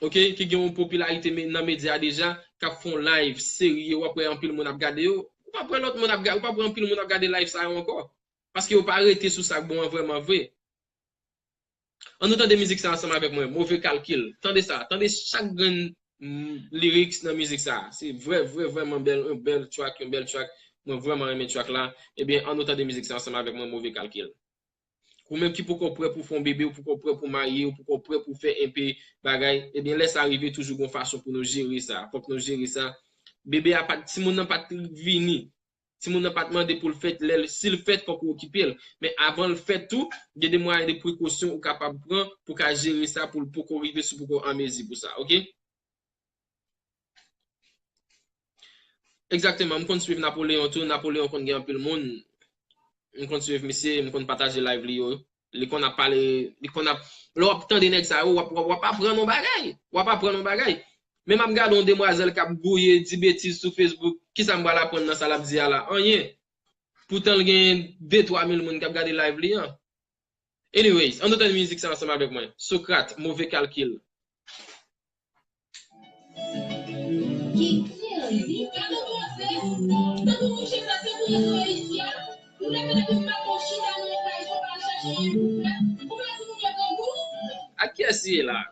ok, ki gen yon popilarite me- nan medya deja, k ap fè yon live serye, w ap wè anpil moun ap gade yo, ou p ap wè lòt moun ap gade, ou p ap wè anpil moun ap gade live sa yo ankò. Paske yo pa rete sou sa k bon an vrèman vre. Ann nou tande mizik sa ansanm avèk mwen, Move Kalkil. Tande sa, tande chak grenn mm, lyrics nan mizik sa. Se vrè, vrè, vrèman bèl, yon bèl track, yon bèl track. Mwen vrèman renmen track la. Ebyen, ann nou tande mizik sa ansanm avèk mwen, Move Kalkil. Ou menm ki poko prè pou fè yon bebe, ou poko prè pou marye, ou poko prè pou fè enpe bagay, ebyen, lè sa rive, toujou gon fason pou nou jere sa. Fòk nou jere sa. Bebe a pa t, timoun nan pa t vini. Timoun nan pa t mande pou l fèt, lè l, si l fèt, fòk ou okipe l. Men avan l fèt tou, gen de mwayen de prekosyon ou kapab pran pou ka jere sa, pou l poko rive si w poko an mezi pou sa, ok? Egzakteman, m konn swiv Napoleon tou. Napoleon konn gen anpil moun. M konn swiv misye, m konn pataje live li yo. Li konn ap pale, li konn ap, lè w ap tande nèg sa yo, w ap, w ap, w ap aprann yon bagay. W ap aprann yon bagay. Men m ap gade yon demwazèl k ap gouye, di betiz sou Facebook. Kisa m pral aprann nan sa l ap di a la? Anyen. Poutan l gen de, twa mil moun k ap gade live li an. Anyways, ann nou tande mizik sa ansanm avèk mwen. Socrate, Move Kalkil. Ak kiyès li ye la?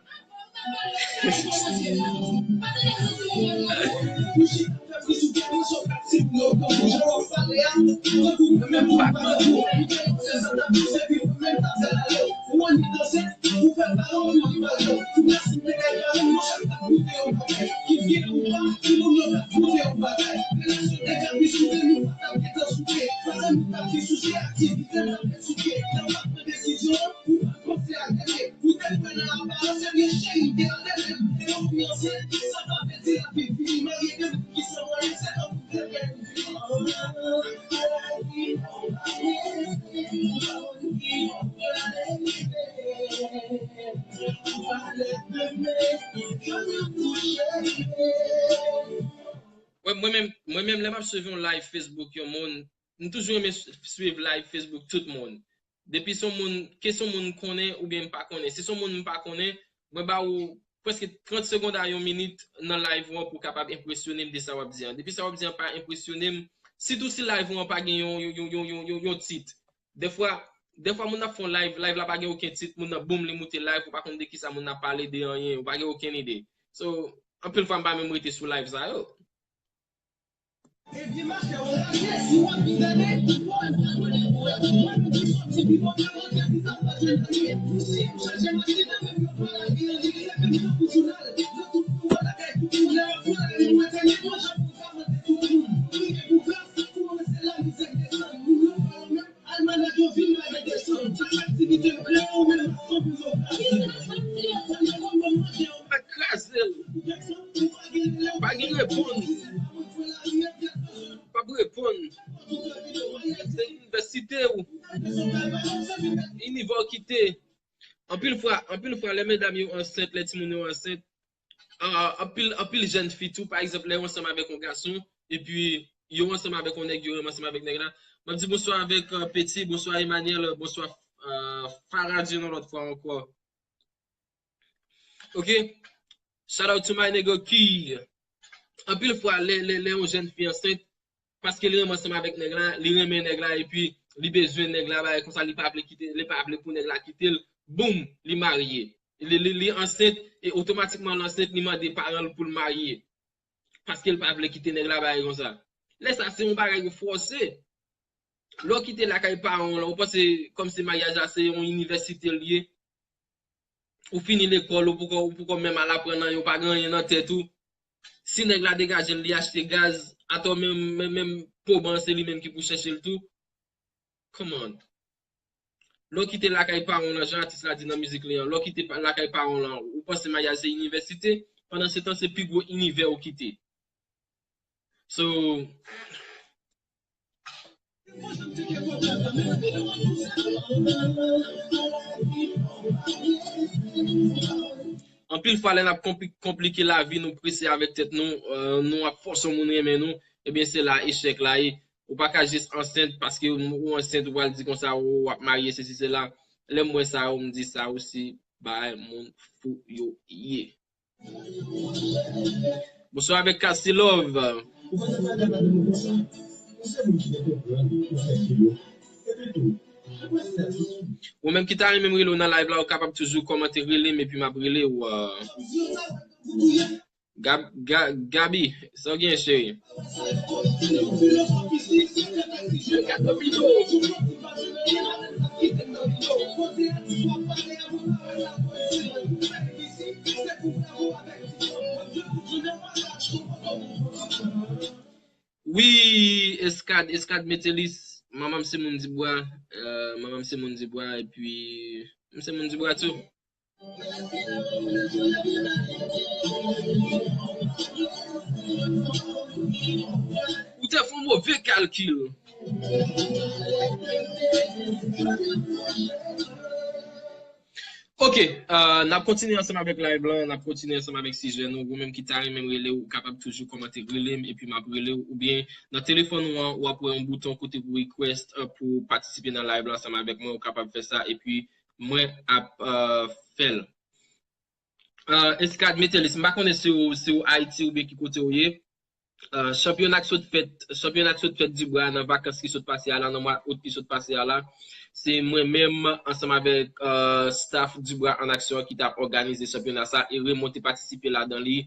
Mwen, mwen menm, mwen menm, lè m ap swiv yon live Facebook yon moun, m toujou renmen swiv live Facebook tout moun. Depi se yon moun, ke se yon moun m konnen oubyen m pa konnen. Si se yon moun m pa konnen, mwen ba ou prèske trant segonn a yon minit nan live ou an pou w kapab enpresyone m de sa w ap di an. Depi sa w ap di an pa enpresyone m, sitou si live ou an pa gen yon, yon, yon, yon, yon, yon, yon tit. Dèfwa, dèfwa moun ap fè yon live, live la pa gen okenn tit, moun nan boum, li moute live, ou pa konn de kisa moun nan ap pale, de anyen, ou pa gen okenn ide. So, anpil fwa m pa menm rete sou live sa yo. Kraze l. Pa gen reponn. Pa reponn. Se inivèsite ou. Inivè w kite. Anpil fwa, anpil fwa, lè medam yo ansent, lè timoun yo ansent, ah, anpil, anpil jèn fi tou, pa egzanp, lè yo ansanm avèk yon gason, epi yo ansanm avèk yon nèg, yo renmen ansanm avèk nèg la. M ap di bonswa avèk, euh, Peti, bonswa Emmanuel, bonswa, euh, Faradjin yon lòt fwa ankò. Ok? Shout out to my nigga Key. Anpil fwa, lè, lè, lè yon jèn fi ansent, paske li renmen ansanm avèk nèg la, li renmen nèg la, epi li bezwen nèg la, bagay konsa, li pa vle kite, li pa vle pou nèg la kite l, boum, li marye. Li, li, li ansent, e otomatikman l ansent, li mande paran l pou l marye. Paske l pa vle kite nèg la, bagay konsa. Lè sa, se yon bagay ki fòse. Lè w kite lakay paran w lan, ou panse kòmsi maryaj la se yon inivèsite l ye? Ou fini lekòl, ou poko, ou poko menm al aprann anyen, ou pa gen anyen nan tèt ou. Si nèg la degaje l, li achte gaz, atò menm, menm, menm poman se li menm ki pou chèche l tou. Come on. Lè w kite lakay paran w lan, jan atis la di nan mizik li an, lè w kite pa- lakay paran w lan, ou panse maryaj se inivèsite, pandan se tan se pi gwo inivè ou kite. So, Anpil fwa, lè n ap konpli-, konplike lavi nou, prese avèk tèt nou, euh, nou ap fòse yon moun renmen nou, ebyen, se la echèk la ye. Ou pa ka jis ansent paske ou, ou ansent, ou pral di konsa, ou, w ap marye, sesi, sela. Lè m wè sa yo, m di sa yo se bagay moun fou yo ye. Bonswa avèk Cassie Love. Ou menm ki ta renmen m rele w nan live la, ou kapab toujou kòmante rele m epi m ap rele w. Euh, Gab-, Ga-, Gabi, sa w gen, cheri? Wi, Eskad, Eskad Metelis, manman m se moun Dibwa, euh, manman m se moun Dibwa, epi m se moun Dibwa tou. Ou te fè yon move kalkil. Ok, euh, n ap kontinye ansanm avèk live lan, n ap kontinye ansanm avèk sijè nou. Ou menm ki ta renmen m rele, ou kapab toujou kòmante rele m, epi m ap rele w, oubyen nan telefòn ou an, w ap wè yon bouton kote pou request, euh, pou patisipe nan live lan ansanm avèk mwen, ou kapab fè sa, epi mwen ap, euh, fè l. Euh, Eskad Metelis, m pa konnen si w, si w Ayiti oubyen ki kote w ye. Euh, chanpyona k sot fèt, chanpyona k sot fèt Dibwa nan vakans ki sot pase a la, nan mwa out ki sot pase a la. Se mwen menm ansanm avèk, euh, staff Dibwa an Aksyon ki t ap òganize chanpyona sa e Raymond te patisipe ladan li.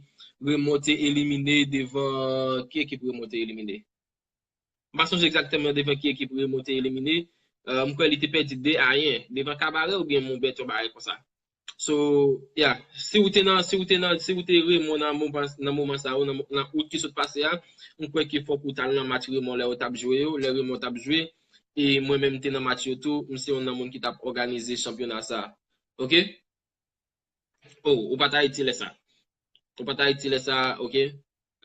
Raymond te elimine devan, ki ekip Raymond te elimine? M pa sonje egzakteman devan ki ekip Raymond te elimine. Euh, m kwè li te pèdi de a yen devan Kabarè oubyen Monbèt, yon bagay konsa. So, yeah, si w te nan, si w te nan, si w te Raymond nan moman, nan moman sa yo, nan, nan out ki sot pase a, m kwè ke fòk ou t al nan match Raymond lè yo t ap jwe yo, lè Raymond t ap jwe, e mwen menm m te nan match yo tou, m se youn nan moun ki t ap òganize chanpyona sa. Ok? Oh, ou pa t Ayiti lè sa. Ou pa t Ayiti lè sa, ok.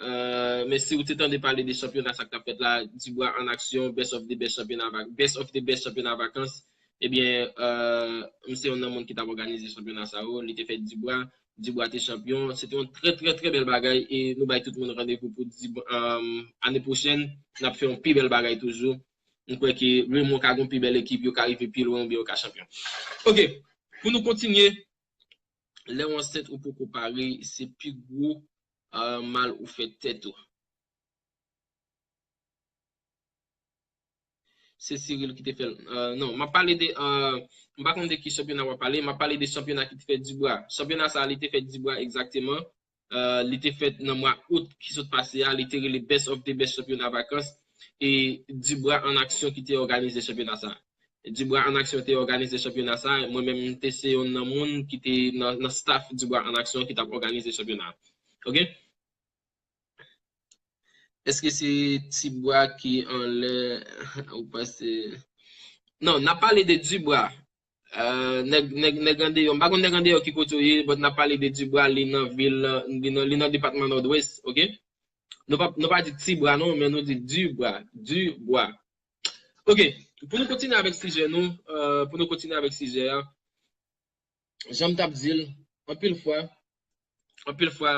Euh, men si ou te tande pale de chanpyona sa k t ap fèt la, Dibwa an Aksyon, Best of the Best chanpyona vak-, Best of the Best chanpyona vakans, ebyen, euh, m se youn nan moun ki t ap òganize chanpyona sa yo, li te fèt Dibwa, Dibwa te chanpyon, se te yon trè, trè, trè bèl bagay, e nou bay tout moun randevou pou Dibwa, euh, ane pwochèn, n ap fè yon pi bèl bagay toujou. M kwè ke Raymond ka gon pi bèl ekip, yo ka rive pi lwen oubyen yo ka chanpyon. Ok, pou nou kontinye, lè w ansent ou poko pare, se pi gwo, euh, mal ou fè tèt ou. Se Cyril ki te fè l. Euh, non, m ap pale de, euh, m pa konn de ki chanpyona w ap pale, m ap pale de chanpyona ki te fèt Dibwa. Chanpyona sa a, li te fèt Dibwa egzakteman. Euh, li te fèt nan mwa out ki sot pase a, li te rele Best of the Best chanpyona vakans. E Dibwa an Aksyon ki te òganize chanpyona sa. Dibwa an Aksyon te òganize chanpyona sa, mwen menm m te se youn nan moun ki te nan, nan staff Dibwa an Aksyon ki t ap òganize chanpyona. Ok? Èske se Ti Bwa ki anlè ou panse? Non, n ap pale de Dibwa. Euh, nèg, nèg, nèg andeyò, m pa konn nèg andeyò ki kote w ye, but n ap pale de Dibwa, li nan vil, li nan, li nan depatman Nòdwès, ok? Nou pa, nou pa di Ti Bwa non, men nou di Dibwa, Dibwa. Ok, pou nou kontinye avèk sijè nou, euh, pou nou kontinye avèk sijè a, jan m t ap di l, anpil fwa, anpil fwa,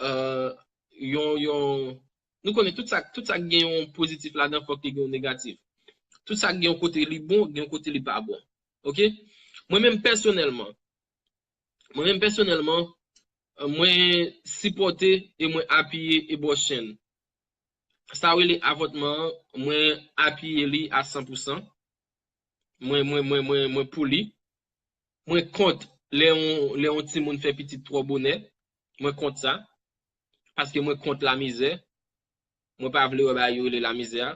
euh, yon, yon, nou konnen tout sa, tout sa k gen yon pozitif ladan, fòk li gen yon negatif. Tout sa k gen yon kote li bon, gen yon kote li pa bon. Ok? Mwen menm pèsonèlman, mwen menm pèsonèlman, euh, mwen sipòte e mwen apiye ebòchen. Sa yo rele avòtman an, mwen apiye li a san pou san. Mwen, mwen, mwen, mwen, mwen pou li. Mwen kont lè yon, lè yon timoun fè pitit twò bonè. Mwen kont sa. Paske mwen kont lamizè. Mwen pa vle wè bagay yo rele lamizè a.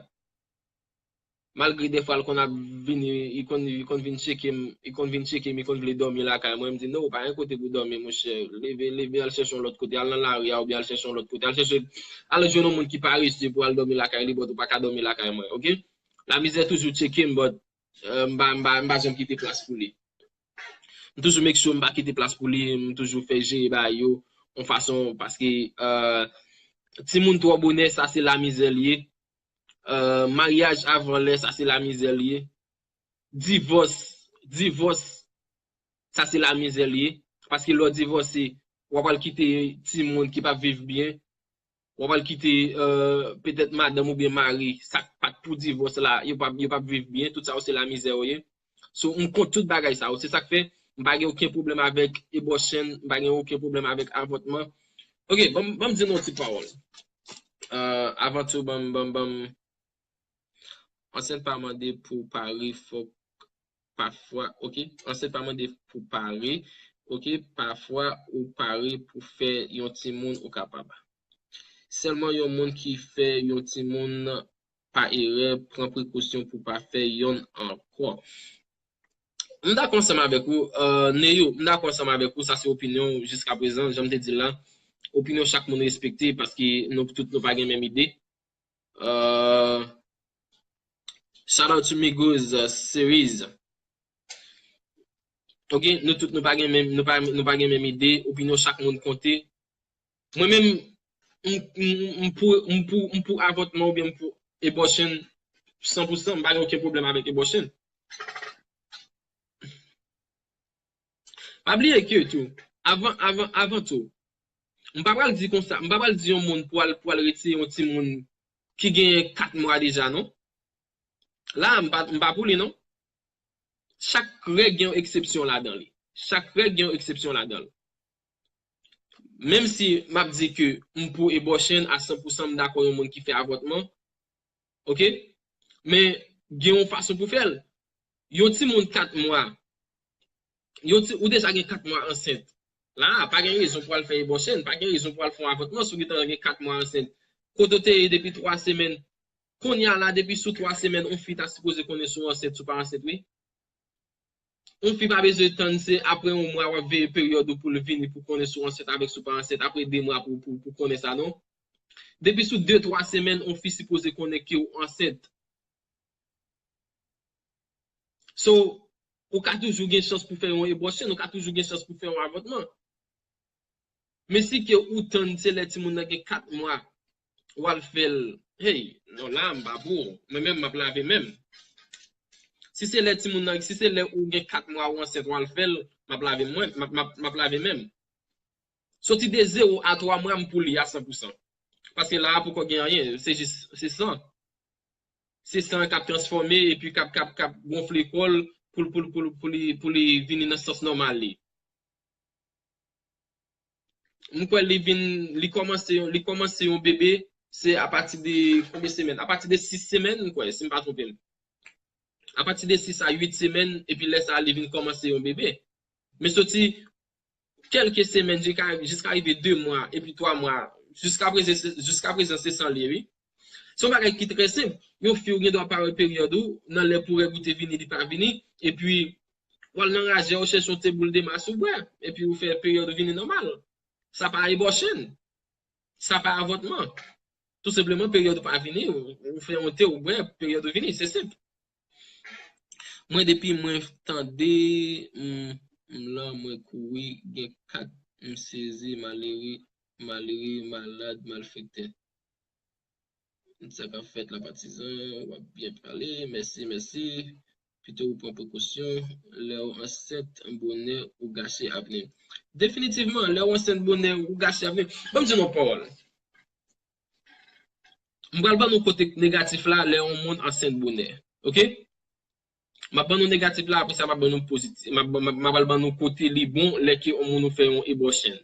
Malgre dèfwa l konn ap vini, li konn, li konn vin tcheke m, li konn vin tcheke m, li konn vle dòmi lakay mwen. M di, "Non, ou pa gen kote pou dòmi, monchè. Leve, leve, al chèche yon lòt kote, al nan lari a, oubyen al chèche yon lòt kote. Al chèche, al jwenn yon moun ki parese pou al dòmi lakay li, but ou pa ka dòmi lakay mwen, ok?" Lamizè toujou tcheke m, but, euh, m pa, m pa, m pa janm kite plas pou li. M toujou make sure m pa kite plas pou li, m toujou fè jere bagay yo yon fason, paske, euh, timoun twò bonè, sa se lamizè li ye. Euh, maryaj avan lè, sa se lamizè li ye. Divòs, divòs, sa se lamizè li ye. Paske lè w divòse, w ap al kite timoun ki p ap viv byen. W ap al kite, euh, petèt madanm oubyen mari, sa k pa t pou divòs la, yo p ap, yo p ap viv byen. Tout sa yo se lamizè yo ye. So, m kont tout bagay sa yo. Se sa k fè, m pa gen okenn pwoblèm avèk ebòchen, m pa gen okenn pwoblèm avèk avòtman. Ok, ban m, ban m di nou yon ti pawòl. Euh, avan tou, ban m, ban m, ban m, ansent pa mande pou pare, fòk pafwa, ok? Ansent pa mande pou pare, ok? Pafwa ou pare pou fè yon timoun ou kapab. Sèlman yon moun ki fè yon timoun pa erè, pran prekosyon pou pa fè yonn ankò. M dakò ansanm avèk ou, euh, Neyo, m dakò ansanm avèk ou, sa se opinyon w jiska prezan, jan m te di l la. Opinyon chak moun respekte, paske nou tout nou pa gen menm ide. Euh, shout out to Migos, euh, Series. Ok, nou tout nou pa gen menm, nou pa, nou pa gen menm ide, opinyon chak moun konte. Mwen menm, m, m, m pou, m pou, m pou avòtman oubyen m pou abortion san pou san, m pa gen okenn pwoblèm avèk abortion. Pa bliye ke tou, avan, avan, avan tou, m pa pral di konsa, m pa pral di yon moun pou al, pou al retire yon timoun ki gen kat mwa deja, non. La, m pa, m pa pou li, non. Chak règ gen yon eksepsyon ladan li. Chak règ gen yon eksepsyon ladan l. Menm si m ap di ke m pou abortion a san pou san, m dakò yon moun ki fè avòtman, ok? Men gen yon fason pou fè l. Yon timoun kat mwa, yon ti, ou deja gen kat mwa ansent. La, pa gen rezon pou al fè abortion, pa gen rezon pou al fè yon avòtman si w gentan gen kat mwa ansent. Kote w te ye depi twa semèn, kounye a la, depi sou twa semèn, yon fi ta sipoze konnen si w ansent, si w pa ansent, wi. Yon fi pa bezwen tann se apre yon mwa w ap veye peryòd ou pou l vini pou konnen si w ansent avèk si w pa ansent, apre de mwa pou, pou, pou konnen sa, non. Depi sou de, twa semèn, yon fi sipoze konnen ke w ansent. So, ou ka toujou gen chans pou fè yon abortion, ou ka toujou gen chans pou fè yon avòtman. Men si ke ou tann se lè timoun nan gen kat mwa, w al fè l, hey, non, la, m pa pou ou. Mwen menm, m ap lave men m. Si se lè timoun nan, si se lè ou gen kat mwa ou ansent, w al fè l, m ap lave mwen, m ap, m ap, m ap lave men m. Soti de zewo a twa mwa, m pou li a san pou san. Paske la a poko gen anyen, se jis, se san. Se san k ap transfòme epi k ap, k ap, k ap gonfle kò l pou, pou, pou, pou li, pou li vini nan sans nòmal li. M kwè li vin, li kòmanse, li kòmanse yon bebe, se apati de konbyen semèn? Apati de sis semèn, m kwè, si m pa twonpe m. Apati de sis a uit semèn, epi lè sa a, li vin kòmanse yon bebe. Men soti kèlke semèn, jiska, jiska rive de mwa, epi twa mwa, jiska prezan, se, jiska prezan, se san li ye, wi. Se yon bagay ki trè senp. Yon fi ou gen dwa pa wè peryòd ou, nan lè pou règ ou te vini, li pa vini, epi w al nan rajè, ou chèche yon ti boul de mas ou bwè, epi ou fè peryòd ou vini nòmal. Sa pa abortion. Sa pa avòtman. Tou senpleman, peryòd ou pa vini, ou, ou fè yon te, ou bwè, peryòd ou vini, se senp. Mwen, depi mwen tande, m, m lan, mwen kouri, gen kat, m sezi, malere, malere, malad, malfektè. Sa k ap fèt la, patizan, w ap byen pale. Mèsi, mèsi. Pito ou pran prekosyon lè w ansent bonè, ou gache avni. Definitivman, lè w ansent bonè, ou gache avni. Ban m di nou yon pawòl. M pral ban nou kote negatif la, lè yon moun ansent bonè. Ok? M ap ban nou negatif la, apre sa, m ap ban nou pozitif. M ap, m ap, m ap pral ban nou kote li bon, lè ke yon moun ou fè yon abortion.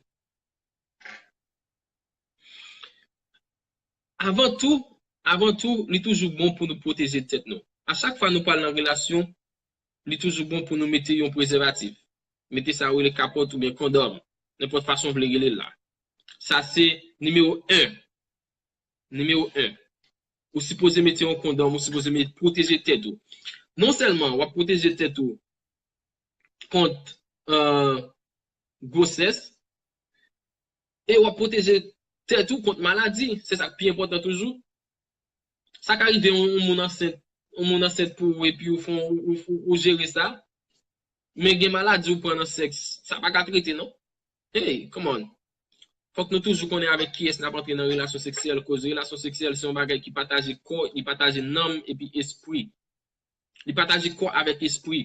Avan tou, avan tou, li toujou bon pou nou pwoteje tèt nou. A chak fwa nou pral nan relasyon, li toujou bon pou nou mete yon prezèvatif. Mete sa yo rele kapòt oubyen kondòm, nenpòt fason w vle rele l la. Sa se nimewo en. Nimewo en. Ou sipoze mete yon kondòm, ou sipoze mete, pwoteje tèt ou. Non sèlman w ap pwoteje tèt ou kont, euh, gwosès, e w ap pwoteje tèt ou kont maladi. Se sa k pi enpòtan toujou. Sa ka rive yon, yon moun ansent, yon moun ansent pou ou epi ou fè, ou, ou, ou, ou jere sa. Men gen maladi ou pran nan sèks, sa pa ka trete non. Hey, come on. Fòk nou toujou konnen avèk kiyès n ap antre nan relasyon seksyèl, koz relasyon seksyèl se yon bagay ki pataje kò, li pataje nanm epi espri. Li pataje kò avèk espri.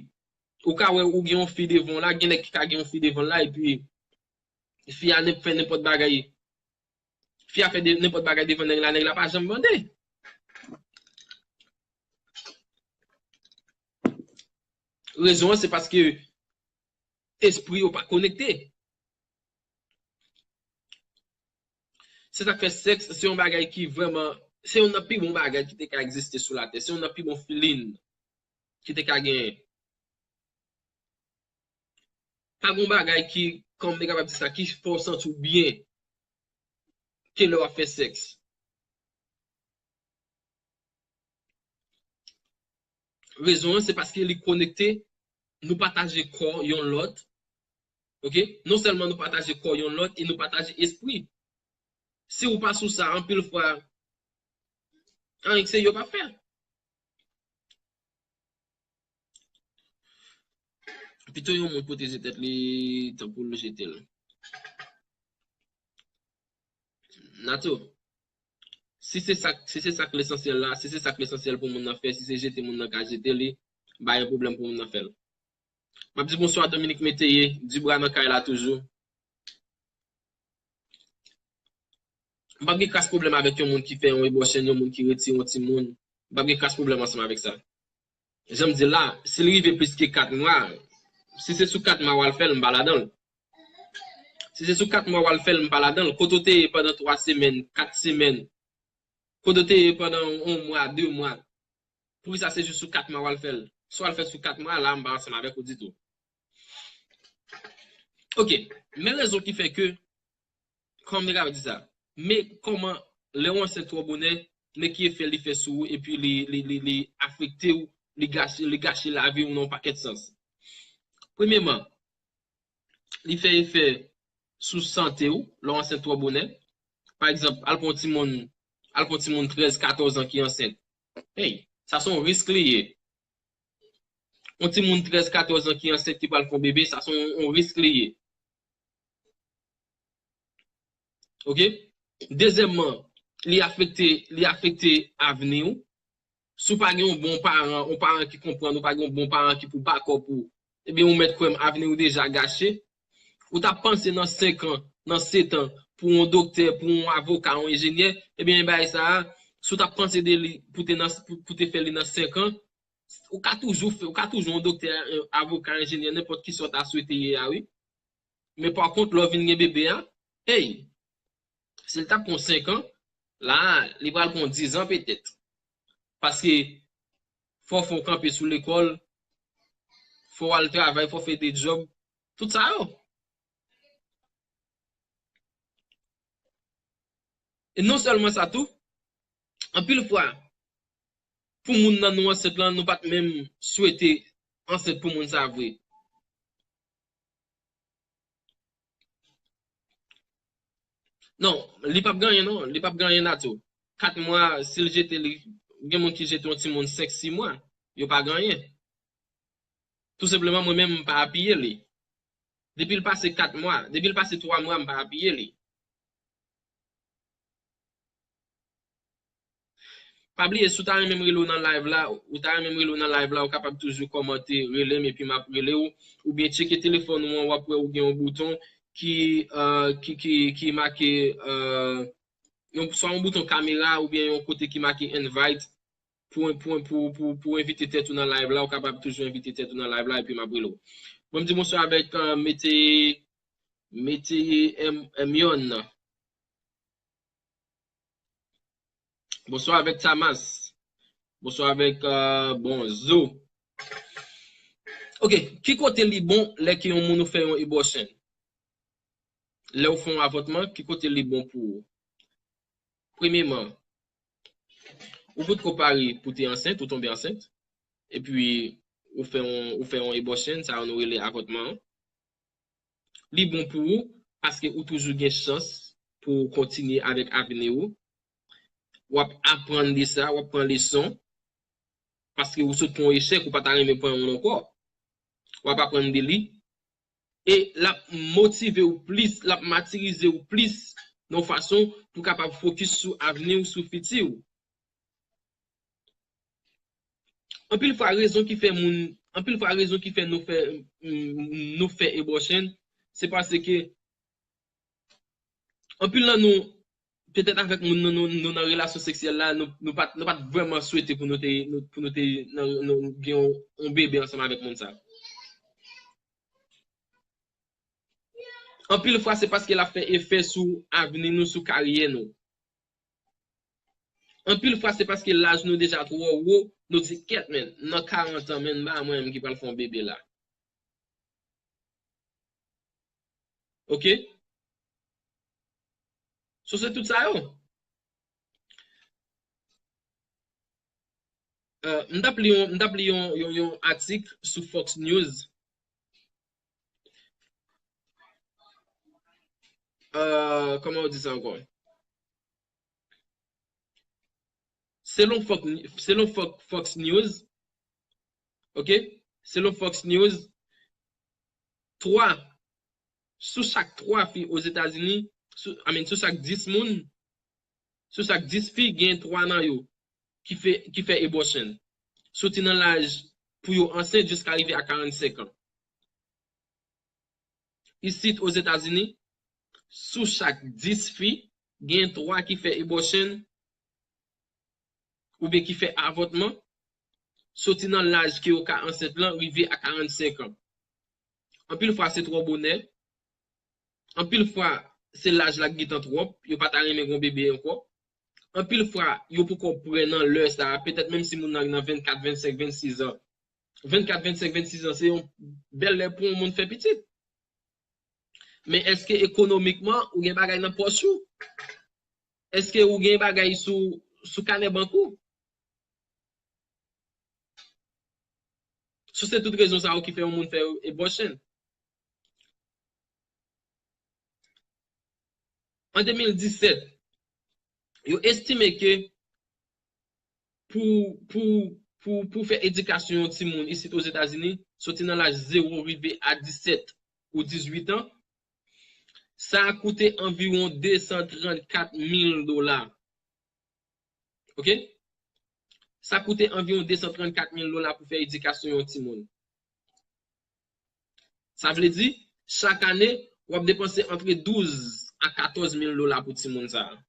Ou ka wè ou gen yon fi devan w la, gen nèg ki ka gen yon fi devan l la, epi fi a nen-, fè nenpòt bagay. Fi a fè de, nenpòt bagay devan nèg la, nèg la pa janm bande. Rezon an, se paske espri yo pa konekte. Se sa k fè sèks se yon bagay ki vrèman, se youn nan pi bon bagay ki te ka egziste sou latè. Se youn nan pi bon feeling ki te ka genyen. Pa gen yon bagay ki, kòman m te kapab di sa, ki fè w santi w byen ke lè w ap fè sèks. Rezon an, se paske li konekte, nou pataje kò yonn lòt. Oke? Non sèlman nou pataje kò yonn lòt, e nou pataje espri. Si ou pa sou sa, anpil fwa, anyen k serye w p ap fè. Pito yon moun pwoteje tèt li tankou l jete l. Nato, si se sa, si se sa k lesansyèl la, si se sa k lesansyèl pou moun nan fè, si se jete moun nan ka jete li, ba yon pwoblèm pou moun nan fè l. M ap di bonswa Dominique Métayer, Dubra nan kay la toujou. M p ap gen kras pwoblèm avèk yon moun ki fè yon ebòchen, yon moun ki retire yon timoun. M p ap gen kras pwoblèm ansanm avèk sa. Jan m di l la, si l rive plis ke kat mwa, si se sou kat mwa w al fè l, m pa ladan l. Si se sou kat mwa w al fè l, m pa ladan l. Kote w te ye pandan twa semèn, kat semèn? Kote w te ye pandan yon mwa, de mwa? Poukisa se jis sou kat mwa w al fè l? Si w al fè l sou kat mwa, la, m pa ansanm avèk ou ditou. Oke, men rezon ki fè ke, kòman m te kapab di sa? Men kòman lè w ansent twò bonè, men ki efè li fè sou ou, epi li, li, li, li afekte w, li gache, li gache lavi w nan yon pakèt sans. Premyèman, li fè efè sou sante w, lè w ansent twò bonè. Pa egzanp, al pran yon timoun, al pran yon timoun trèz, katòz an ki ansent. Hey, sa se yon risk li ye. Yon timoun trèz, katòz an ki ansent ki pral fè yon bebe, sa se yon, yon risk li ye. Oke? Dezyèmman, li afekte, li afekte avni w. Si w pa gen yon bon paran, yon paran ki konprann ou, pa gen yon bon paran ki pou bakòp ou, ebyen, ou mèt kwè m, avni w deja gache. Ou t ap panse nan senk an, nan sèt an, pou yon doktè, pou yon avoka, yon enjenyè, ebyen, bagay sa a, si w t ap panse de li pou te nan, pou, pou te fè li nan senk an, ou ka toujou fè, ou ka toujou yon doktè, avoka, enjenyè, nenpòt ki sa w ta swete ye a, wi. Men pa kont, lè w vin gen bebe a, hey, si l t ap pran senk an, la, li pral pran diz an petèt. Paske fò w fè w kanpe sou lekòl, fò w al travay, fò w fè de djòb, tout sa yo. E non sèlman sa tou, anpil fwa, pou moun nan nou ansent lan, nou pa t menm swete ansent pou moun sa vre. Non, li p ap gen anyen non, li p ap gen anyen nato. Kat mwa, si l jete li, gen moun ki jete yon timoun senk, sis mwa, yo pa gen anyen. Tou senpleman, mwen menm, m pa apiye li. Depi l pase kat mwa, depi l pase twa mwa, m pa apiye li. Pa bliye, si w ta renmen m rele w nan live la, ou ta renmen m rele w nan live la, ou kapab toujou kòmante, rele m, epi m ap rele w. Oubyen tcheke telefòn ou an, w ap wè ou gen yon bouton ki, euh, ki, ki, ki make, euh, yon, swa yon bouton kamera, oubyen yon kote ki make invite pou, pou, pou, pou, pou envite tèt ou nan live la, ou kapab toujou envite tèt ou nan live la, epi m ap rele w. Bon, m di bonswa avèk, euh, Mete, Mete M, M yon nan. Bonswa avèk Tamas. Bonswa avèk, euh, Bonzo. Oke, ki kote li bon lè ke yon moun ou fè yon ebòsyon? Lè ou fè yon avòtman, ki kote li bon pou ou? Premyeman, ou potko pare pou te ansent, ou tonbe ansent, epi ou fè yon, ou fè yon ebòsyon, sa yo nou rele avòtman an. Li bon pou ou, paske ou toujou gen chans pou w kontinye avèk avni ou. W ap aprann de sa, w ap pran leson, paske ou sot pran yon echèk, ou pa ta renmen pran yon ankò. W ap aprann de li. e l ap motive w plis, l ap matirize w plis nan yon fason pou w kapab fokis sou avni w, sou fiti w. Anpil fwa rezon ki fè moun, anpil fwa rezon ki fè nou fè, mm, nou fè abortion, se paske anpil nan nou, petèt avèk moun nou, nou, nou nan relasyon seksyèl la, nou, nou pa t, nou pa t vrèman swete pou nou te, nou, pou nou te nan, nan, gen yon, yon bebe ansanm avèk moun sa. Anpil fwa se paske l ap fè efè sou avni nou, sou karyè nou. Anpil fwa se paske laj nou deja twò wo, nou di kèt men, nan karant an men, m pa mwen menm ki pral fè yon bebe la. Ok? So se tout sa yo. Euh, m t ap li yon, m t ap li yon, yon, yon atik sou Fox News. Euh, kòman yo di sa ankò? Selon Fox, selon Fox, Fox News, ok? Selon Fox News, twa, sou chak twa fi Ozetazini, sou, I mean, sou chak dis moun, sou chak dis fi, gen twa nan yo ki fè, ki fè abortion. Soti nan laj pou yo ansent jiska rive a karannsenk an. Isit Ozetazini, sou chak dis fi, gen twa ki fè abortion oubyen ki fè avòtman, soti nan laj ke yo ka ansent lan rive a karannsenk an. Anpil fwa se twò bonè, anpil fwa se laj la k gentan twòp, yo pa ta renmen gon bebe ankò. Anpil fwa yo poko prè nan lè sa a, petèt menm si moun nan nan vennkat, vennsenk, vennsis an. Vennkat, vennsenk, vennsis an, se yon bèl lè pou yon moun fè pitit. Men èske ekonomikman ou gen bagay nan pòch ou? Èske ou gen bagay sou, sou kanè bank ou? So se tout rezon sa yo ki fè yon moun fè abortion. An de mil disèt, yo estime ke pou, pou, pou, pou fè edikasyon yon timoun isit Ozetazini, soti nan laj zewo rive a disèt ou dizuit an, sa a koute anviwon de san trannkat mil dola. Ok? Sa koute anviwon de san trannkat mil dola pou fè edikasyon yon timoun. Sa vle di, chak ane, w ap depanse antre douz a katòz mil dola pou timoun sa a.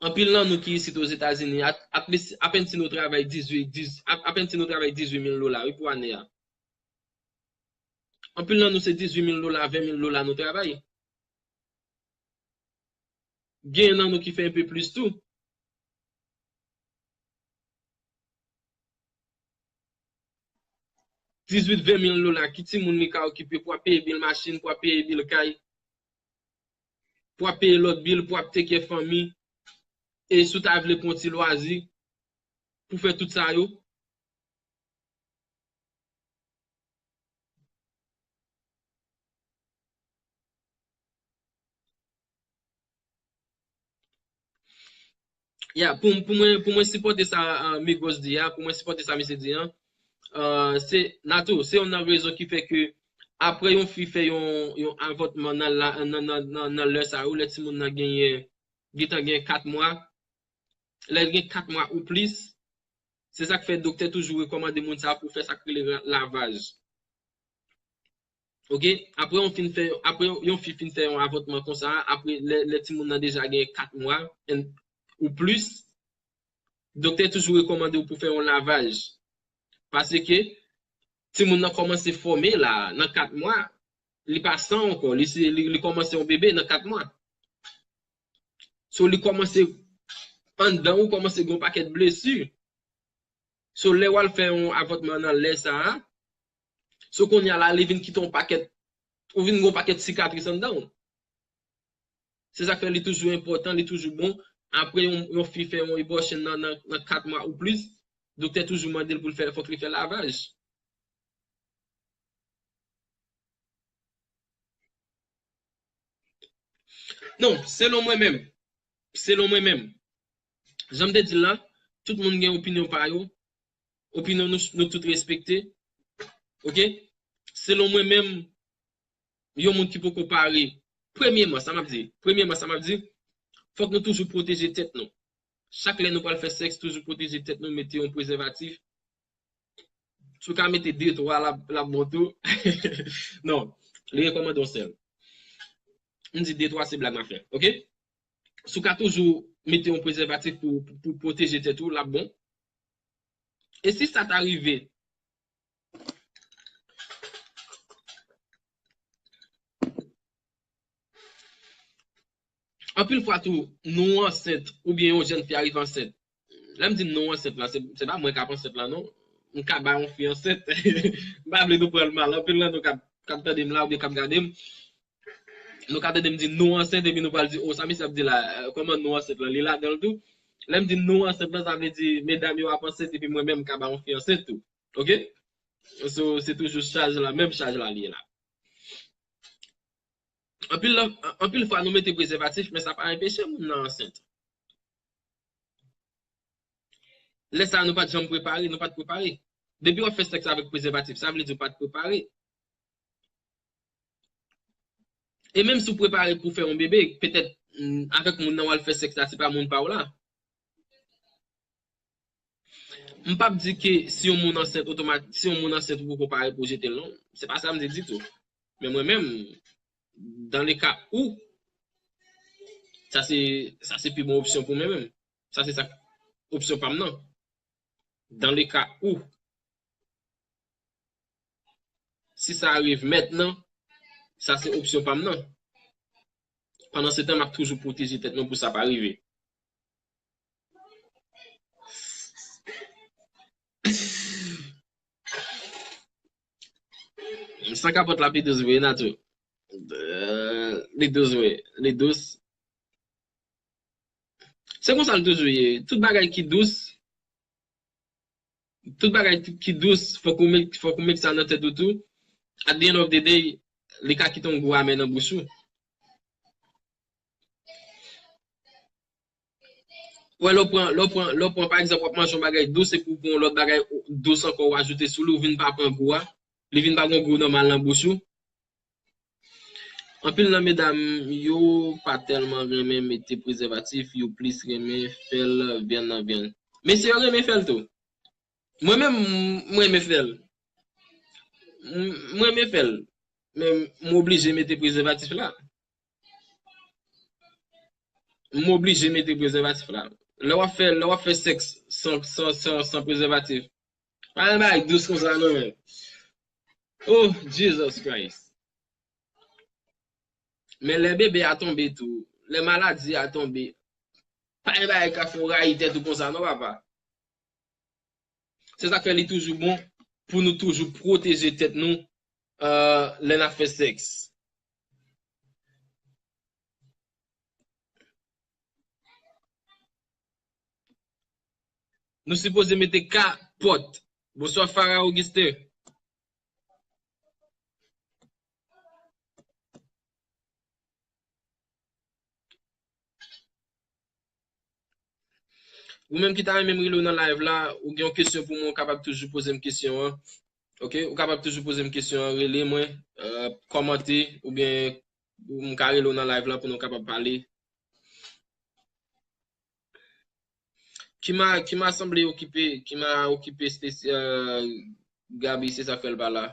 Anpil nan nou ki isit Ozetazini, at, at least, apèn si nou travay dizuit, dis, ap, apèn si nou travay dizuit mil dola, wi, pou ane a. Anpil nan nou se dizuit mil dola, ven mil dola nou travay. Gen nan nou ki fè enpe plis tou. Dizuit, ven mil dola, ki timoun li ka okipe pou ap peye bil machin, pou ap peye bil kay, pou ap peye lòt bil, pou ap take care fanmi. E si w ta vle pran yon ti lwazi pou fè tout sa yo, Ya, pou, pou mwen, pou mwen sipòte sa, uh, Migos di a, pou mwen sipòte sa misye di a, uh, se, Nato, se youn nan rezon ki fè ke apre yon fi fè yon, yon avòtman nan, la, nan, nan, nan, nan lè sa yo, lè timoun nan genyen, gentan gen kat mwa, lè l gen kat mwa ou plis, se sa k fè doktè toujou rekòmande moun sa pou fè sa k rele ra-, lavaj. Ok? Apre yon fin fè, apre yon fi fin fè yon avòtman konsa, apre lè, lè timoun nan deja gen kat mwa and, ou plis, doktè toujou rekòmande w pou fè yon lavaj. Paske timoun nan kòmanse fòme la, nan kat mwa, li pa san ankò, li, se, li, li kòmanse yon bebe nan kat mwa. So, li kòmanse anndan ou kòmanse gen yon pakèt blesi. So, lè w al fè yon avòtman nan lè sa a, so, kounye a la, li vin kite yon pakèt, ou vin gen yon pakèt sikatris anndan w. Se sa k fè li toujou enpòtan, li toujou bon. Apre yon, yon fi fè yon abortion nan, nan, nan kat mwa ou plis, doktè toujou mande l pou l fè, fòk li fè lavaj. Non, selon mwen menm, selon mwen menm, jan m te di l la, tout moun gen opinyon pa yo, opinyon nou, nou tout respekte, ok? Selon mwen menm, yon moun ki poko pare, premyèman, sa m ap di, premyèman, sa m ap di, fòk nou toujou pwoteje tèt nou. Chak lè nou pral fè sèks, toujou pwoteje tèt nou, mete yon prezèvatif. Si w ka mete de, twa, l ap, l ap bon tou. Non, li rekòmande yon sèl. M di de, twa, se blag m ap fè, oke? Si w ka toujou mete yon prezèvatif pou, pou, pou pwoteje tèt ou, l ap bon. E si sa ta rive, anpil fwa tou, nou ansent oubyen yon jèn fi a rive ansent. Lè m di nou ansent la, se, se pa mwen k ap ansent la, non. M ka bay yon fi ansent. M pa vle nou pran l mal. Anpil nan nou k ap, k ap tande m la oubyen k ap gade m, nou ka tande m di nou ansent epi nou pral di, o, sa misye ap di la, eh, kòman nou ansent lan, li ladan l tou? Lè m di nou ansent lan, sa vle di medam yo ap ansent epi mwen menm m ka bay yon fi ansent tou. Oke? So, se toujou chaj la, menm chaj la li ye la. Anpil, anpil fwa nou mete prezèvatif, men sa pa anpeche moun nan ansent. Lè sa a, nou pa t janm prepare, nou pa t prepare. Depi w ap fè sèks avèk prezèvatif, sa vle di w pa t prepare. E menm si w prepare pou fè yon bebe, petèt, mm, avèk moun nan w al fè sèks la, se pa moun pa w la. M p ap di ke si yon moun ansent otomat-, si yon moun ansent ou poko pare pou w jete l, non. Se pa sa m di ditou. Men mwen menm, dans le cas où, sa se, sa se pi bon opsyon pou mwen menm. Sa se sa opsyon pa m nan. Dans le cas où, si sa rive mentnan, sa se opsyon pa m nan. Pandan se tan, m ap toujou pwoteje tèt mwen pou sa pa rive. San kapòt la pi dous vre, Natou. Euh, li dous vre, li dous. Se konsa l toujou ye. Tout bagay ki dous, tout bagay ki dous, fòk ou met, fòk ou met sa nan tèt ou tou. At the end of the day, li ka kite yon gou amè nan bouch ou. Wè, lè w pran, lè w pran, lè w pran, pa egzanp, w ap manje yon bagay dous, epi w pran yon lòt bagay dous ankò, w ajoute sou li, ou vin pa pran gou a. Li vin pa gen gou nòmal nan bouch ou. Anpil nan medam yo pa tèlman renmen mete prezèvatif, yo plis renmen fè l vyann nan vyann. Mesye yo renmen fè l tou. Mwen menm, m renmen fè l. M, m renmen fè l. Men m oblije mete prezèvatif la. M oblije mete prezèvatif la. Lè w ap fè, lè w ap fè sèks san, san, san, san prezèvatif, pa gen bagay dous konsa non, men. Oh, Jesus Christ. Men lè bebe a tonbe tou, lè maladi a tonbe, pa gen bagay k ka fè w rayi tèt ou konsa non, papa. Se sa k fè li toujou bon pou nou toujou pwoteje tèt nou, euh, lè n ap fè sèks. Nou sipoze mete kapòt. Bonswa, Farah Augustin. Ou menm ki ta renmen m rele w nan live la, ou gen yon kesyon pou mwen, ou kapab toujou poze m kesyon an. Oke? Ou kapab toujou poze m kesyon an, rele mwen, euh, kòmante, oubyen m ka rele w nan live la pou nou kapab pale. Kima, Kima sanble okipe, Kima okipe Stacy, euh, Gaby, se sa k fè l pa la.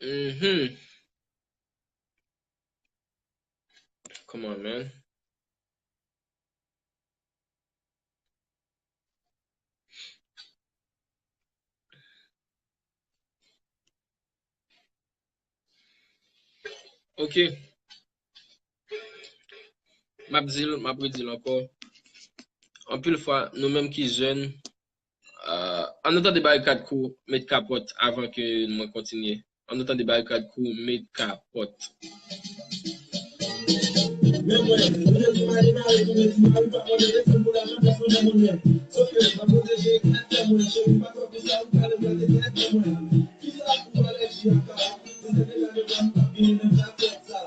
Mhm. Come on, man. Ok. M ap di l, m ap redi l ankò. Anpil fwa, nou menm ki jèn, euh, ann nou tande Barikad Crew met kapòt avan ke mwen kontinye. Ann nou tande Barikad Crew met kapòt. Men mwen, mwen di mari mari, mwen di mari pa konn desann pou lajan pèsonèl mwen menm. Sof ke m ap pwoteje kèt mwen, cheri pa twò pou sa, ou pale mwen de kèt mwen. Kisa pou alèji a ka? Se sèten gade pa m ap vini nan jakèt sa.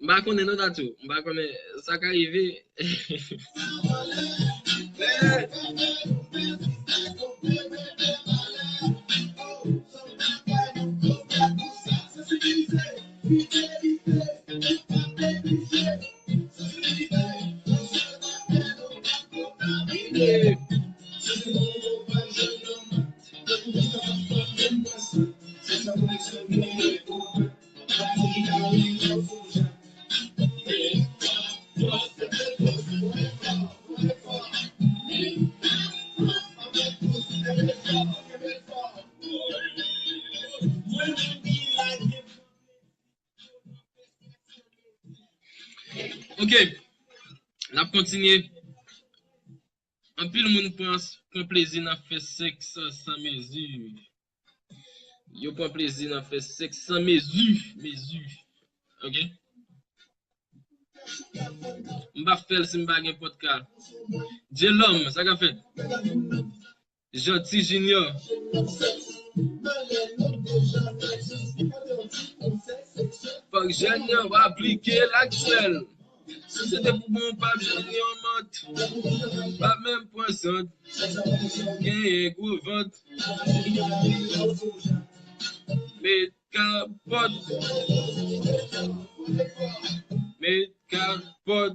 M pa konnen non, Tatou. M pa konnen sa ka rive. Ok. N ap kontinye. Anpil moun pran, pran plezi nan fè sèks san mezi. Yo pran plezi nan fè sèks san mezi, mezi. Ok? M p ap fè l si m pa gen pòdka. Djelòm, sa k ap fèt? Janti Junior. Fòk jèn yo aplike l aktyèl. Si se te pou bon, pa vin yon mant. Pa menm pran sant. Genyen gwo vant. Met kapòt. Met kapòt.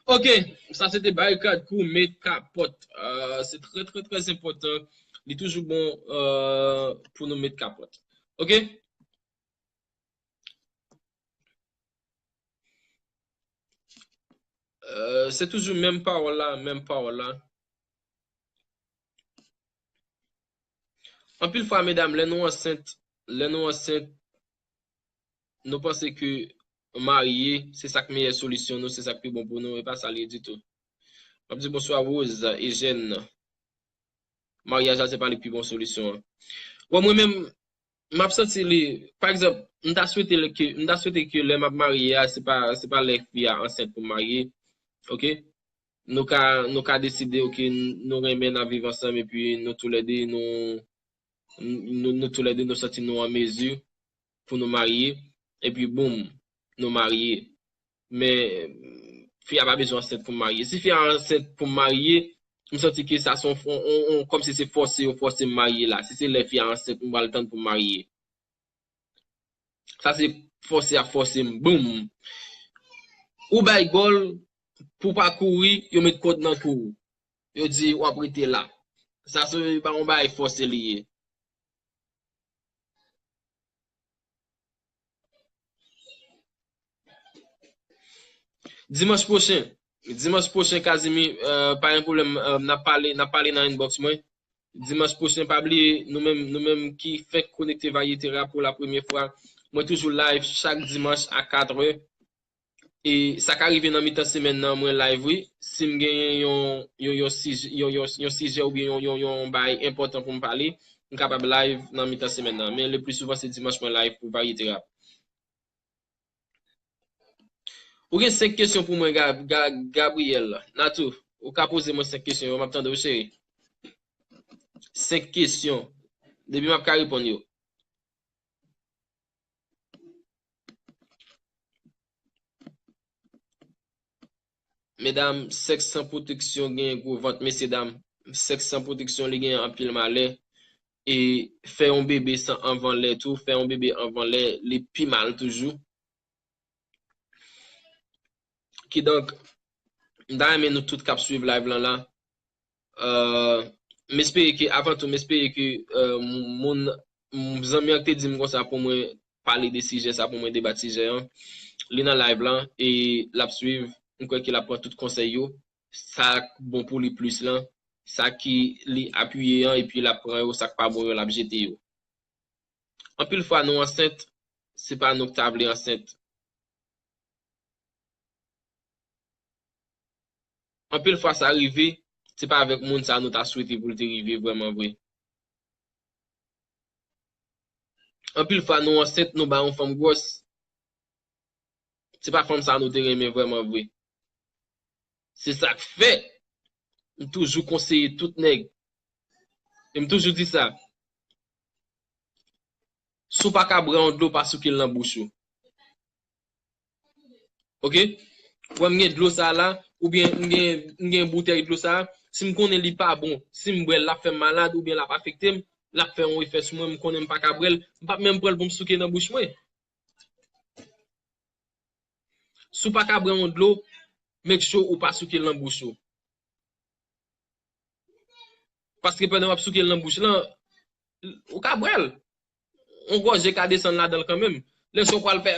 Ok, sa se te Barikad Crew, met kapòt. Euh, se trè, trè, trè enpòtan. Li toujou bon, euh, pou nou met kapòt. Ok? Euh, se toujou menm pawòl la, menm pawòl la. Anpil fwa, medam, lè nou ansent, lè nou ansent, nou panse ke marye, se sa k meyè solisyon nou, se sa k pi bon pou nou, e pa sa l ye ditou. M ap di bonswa Rose, Eugène. Maryaj la, se pa li k pi bon solisyon an. Bon, mwen menm, m ap santi li, pa egzanp, m ta swete l ke, m ta swete ke lè m ap marye a, se pa, se pa lè fi a ansent pou m marye. Ok? Nou ka, nou ka deside, ok, n-, nou renmen, n ap viv ansanm, epi nou toulède, nou, nou, nou toulède, nou santi nou an mezi pou nou marye, epi boum, nou marye. Men, fi a pa bezwen ansent pou m marye. Si fi a ansent pou m marye, m santi ke sa se on, on, on, on, kòmsi se fòse yo fòse m marye la. Si se lè fi a ansent, m pral tann pou m marye. Sa se fòse y ap fòse m. Boum! Ou bay gòl, pou w pa kouri, yo met kòd nan kou w. Yo di w ap rete la. Sa se pa yon bagay fòse li ye. Dimanch pwochen, dimanch pwochen, Kazimi, euh, pa gen pwoblèm, euh, n ap pale, n ap pale nan inbox mwen. Dimanch pwochen, pa bliye, nou menm, nou menm ki fèk konekte Varyete Rap pou la premyè fwa, mwen toujou live chak dimanch a katrè. E sa ka rive nan mitan semèn nan, mwen live, wi. Si m genyen yon, yon, yon sijè, yon, yon, yon sijè oubyen yon, yon, yon bagay enpòtan pou m pale, m kapab live nan mitan semèn nan. Men le pli souvan, se dimanch mwen live pou Varyete Rap. Ou gen senk kesyon pou mwen, Ga-, Ga-, Gabriel. Natou, ou ka poze mwen senk kesyon yo, m ap tande w, cheri. Senk kesyon. Depi m ap ka reponn yo. medam, sèks san pwoteksyon gen gwo vant, mesye dam. Sèks san pwoteksyon, li gen anpil malè. E fè yon bebe san anvan lè tou, fè yon bebe anvan lè, li pi mal toujou. Kidonk, m ta renmen nou tout k ap swiv live lan la. Euh, m espere ke, avan tou, m espere ke euh, moun, m- zanmi an ki te di m konsa pou mwen pale de sijè sa, pou mwen debat sijè an, li nan live lan e l ap swiv. M kwè ke l ap pran tout konsèy yo, sa k bon pou li plis lan, sa ki li apiye an, epi l ap pran yo, sa k pa bon yo, l ap jete yo. Anpil fwa nou ansent, se pa nou ki ta vle ansent. Anpil fwa sa rive, se pa avèk moun sa nou ta swete pou l te rive vrèman vre. Anpil fwa nou ansent, nou ba yon fanm gwòs, se pa fanm sa nou te renmen vrèman vre. Se sa k fè m toujou konseye tout nèg. E m toujou di sa. Si w pa ka bwè yon dlo, pa souke l nan bouch ou. Oke? Wè m gen dlo sa la, oubyen m gen, m gen boutèy dlo sa, si m konnen li pa bon, si m bwè l, l ap fè m malad, oubyen l ap afekte m, l ap fè yon efè sou mwen, m konnen m pa ka bwè l, m p ap menm pran l pou m souke nan bouch mwen. Si w pa ka bwè yon dlo, make sure ou pa souke l nan bouch ou. Paske pandan w ap souke l nan bouch lan, ou ka bwè l. Yon gòje ka desann ladan l kanmenm. Lè sa w pral fè,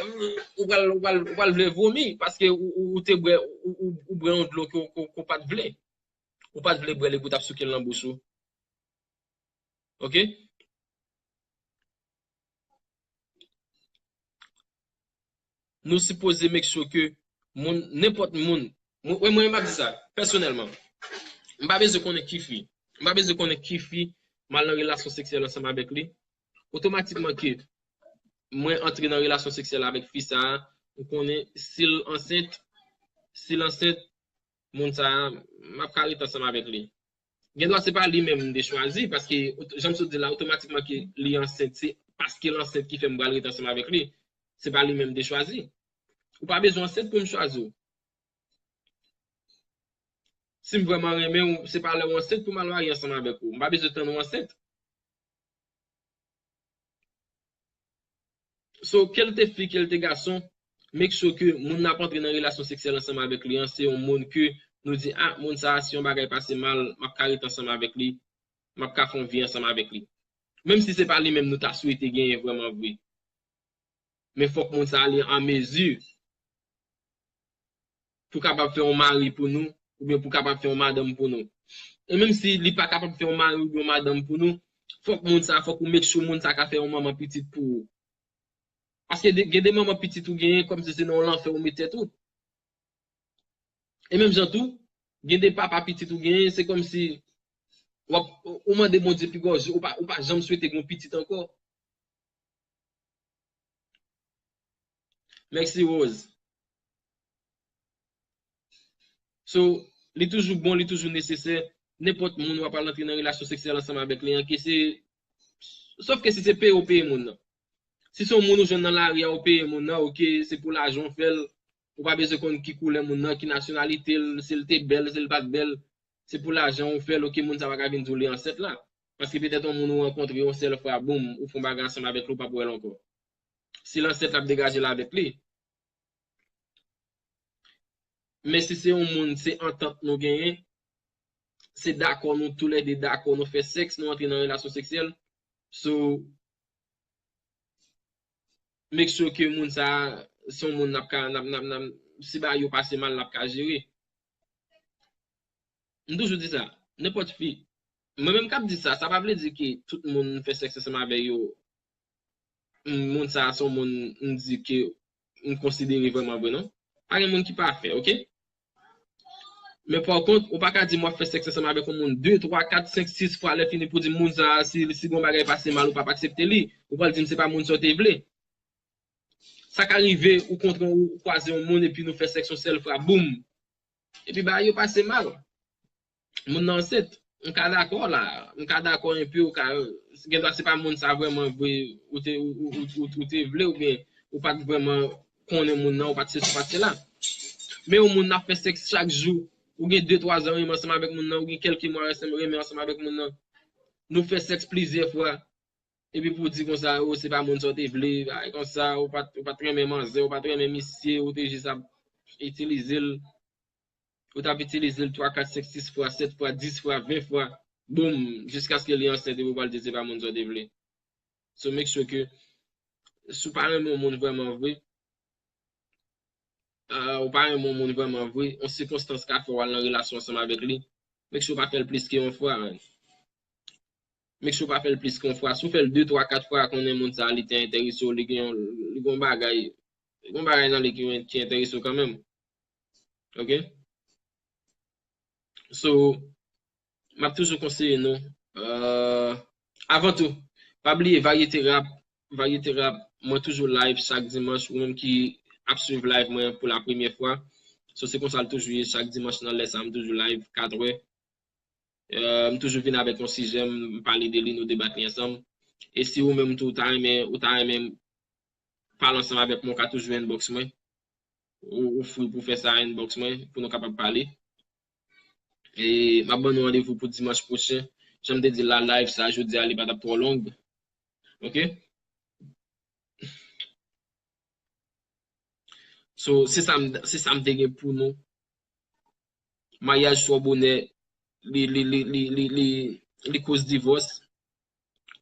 ou pral, ou pral, ou pral vle vomi, paske ou, ou, ou te bwè, ou, ou, ou bwè yon dlo ke w, ke w, ke w pa t vle. Ou pa t vle bwè l epi w t ap souke l nan bouch ou. Oke? Nou sipoze make sure ke moun, nenpòt moun, mwen, mwen, mwen, m ap di sa, pèsonèlman, m pa bezwen konnen ki fi, m pa bezwen konnen ki fi m al nan relasyon seksyèl ansanm avèk li, otomatikman ke mwen antre nan relasyon seksyèl avèk fi sa a, m konnen si l ansent, si l ansent, moun sa a, m ap ka ret ansanm avèk li. Gen dwa se pa li menm m te chwazi, paske, ot- jan m sot di la, otomatikman ke li ansent, se paske l ansent ki fè m pral ret ansanm avèk li. Se pa li menm m te chwazi. Ou pa bezwen ansent pou m chwazi w. Si m vrèman renmen w, se pa lè w ansent pou m al marye ansanm avèk ou. M pa bezwen tann ou ansent. So, ke l te fi, ke l te gason, make sure ke moun n ap antre nan relasyon seksyèl ansanm avèk li an, se yon moun ke nou di, ah, moun sa a, si yon bagay pase mal, m ap ka ret ansanm avèk li, m ap ka fè yon vi ansanm avèk li. Menm si se pa li menm nou ta swete genyen vrèman vre. Men fòk moun sa a li an mezi pou kapab fè yon mari pou nou, oubyen pou kapab fè yon madanm pou nou. E menm si li pa kapab fè yon mari oubyen yon madanm pou nou, fòk moun sa, fòk ou make sure moun sa ka fè yon manman pitit pou ou. Paske de- gen de manman pitit ou genyen, kòmsi se nan yon lanfè ou met tèt ou. E menm jan tou, gen de papa pitit ou genyen, se kòmsi w ap, ou mande Bondye pi gòje, ou pa, ou pa janm swete gen yon pitit ankò. Mèsi, Rose. So, li toujou bon, li toujou nesesè. Nenpòt moun w ap al antre nan relasyon seksyèl ansanm avèk li an, ke se, sòf ke si se peye w peye moun nan. Si se yon moun ou jwenn nan lari a, ou peye moun nan, oke, se pou lajan w fè l. Ou pa bezwen konn ki koulè moun nan, ki nasyonalite l, si l te bèl, si l pa t bèl. Se pou lajan w fè l, oke, moun sa pa ka vin di w li ansent la. Paske petèt yon moun ou rankontre yon sèl fwa, boum, ou fè yon bagay ansanm avèk li, ou p ap wè l ankò. Si l ansent, l ap degaje l avèk li. Men si se yon moun, se antant nou genyen, se dakò, nou toulède dakò, nou fè sèks, nou antre nan relasyon seksyèl. So, make sure ke moun sa, se yon moun n ap ka, n ap, n ap, n ap, si bagay yo pase mal, n ap ka jere. M toujou di sa, nenpòt fi. Mwen menm k ap di sa, sa pa vle di ke tout moun m fè sèks ansanm avè yo, m- moun sa a se yon moun m di ke m konsidere vrèman vre, non. Pa gen moun ki pafè, oke? Men pa kont, ou pa ka di m w ap fè sèks ansanm avèk yon moun de, twa, kat, senk, sis fwa, lè fini pou di m moun sa a, si, si gon bagay pase mal, ou p ap aksepte li. Ou pral di m se pa moun sa w te vle. Sa ka rive, ou kontre, ou kwaze yon moun, epi nou fè sèks yon sèl fwa, boum! Epi bagay yo pase mal. Moun nan ansent. M ka dakò la. M ka dakò enpe, ou ka, gen dwa se pa moun sa vrèman vre ou te, ou, ou, ou, ou, ou te vle, oubyen ou pa t vrèman konnen moun nan, ou pa t sesi, ou pa t sela. Men yon moun n ap fè sèks chak jou, ou gen de twa zan renmen ansanm avèk moun nan, ou gen kèlke mwa renmen ansanm avèk moun nan. Nou fè sèks plizyè fwa, epi pou w di konsa, o, se pa moun sa w te vle, bagay konsa, ou pa t, ou pa t renmen manzè, ou pa t renmen misye, ou te jis ap itilize l. Ou t ap itilize l twa, kat, senk, sis fwa, sèt fwa, dis fwa, ven fwa, boum, jiskaske li ansent epi w pral di se pa moun sa w te vle. So make sure ke si w pa renmen yon moun vrèman vre, ah, ou pa renmen yon moun vrèman vre, yon sikonstans ka fè w al nan relasyon ansanm avèk li, make sure w pa fè l plis ke yon fwa, man. Make sure w pa fè l plis ke yon fwa. Si w fè l de, twa, kat fwa, konnen moun sa a, li te enterese w, li gen yon, li gen yon bagay, li gen yon bagay nan li ki, ki enterese w kanmenm. Ok? So, m ap toujou konseye nou, euh, avan tou, pa bliye Varyete Rap, Varyete Rap, mwen toujou live chak dimanch, ou menm ki ap swiv live mwen pou la premyè fwa. So, se konsa l toujou ye, chak dimanch nan lè sa, m toujou live, katrè. Euh, m toujou vin avèk yon sijè, m pale de li, nou debat li ansanm. E si ou menm tou, ou ta renmen, ou ta renmen pale ansanm avèk mwen, ou ka toujou inbox mwen. Ou, ou free pou fè sa, inbox mwen, pou nou kapab pale. E m ap ban nou randevou pou dimanch pwochen. Jan m te di l la, live sa, jodi a, li pa t ap twò long. Ok? So, se sa m, se sa m te gen pou nou. Maryaj twò bonè, li, li, li koz divòs.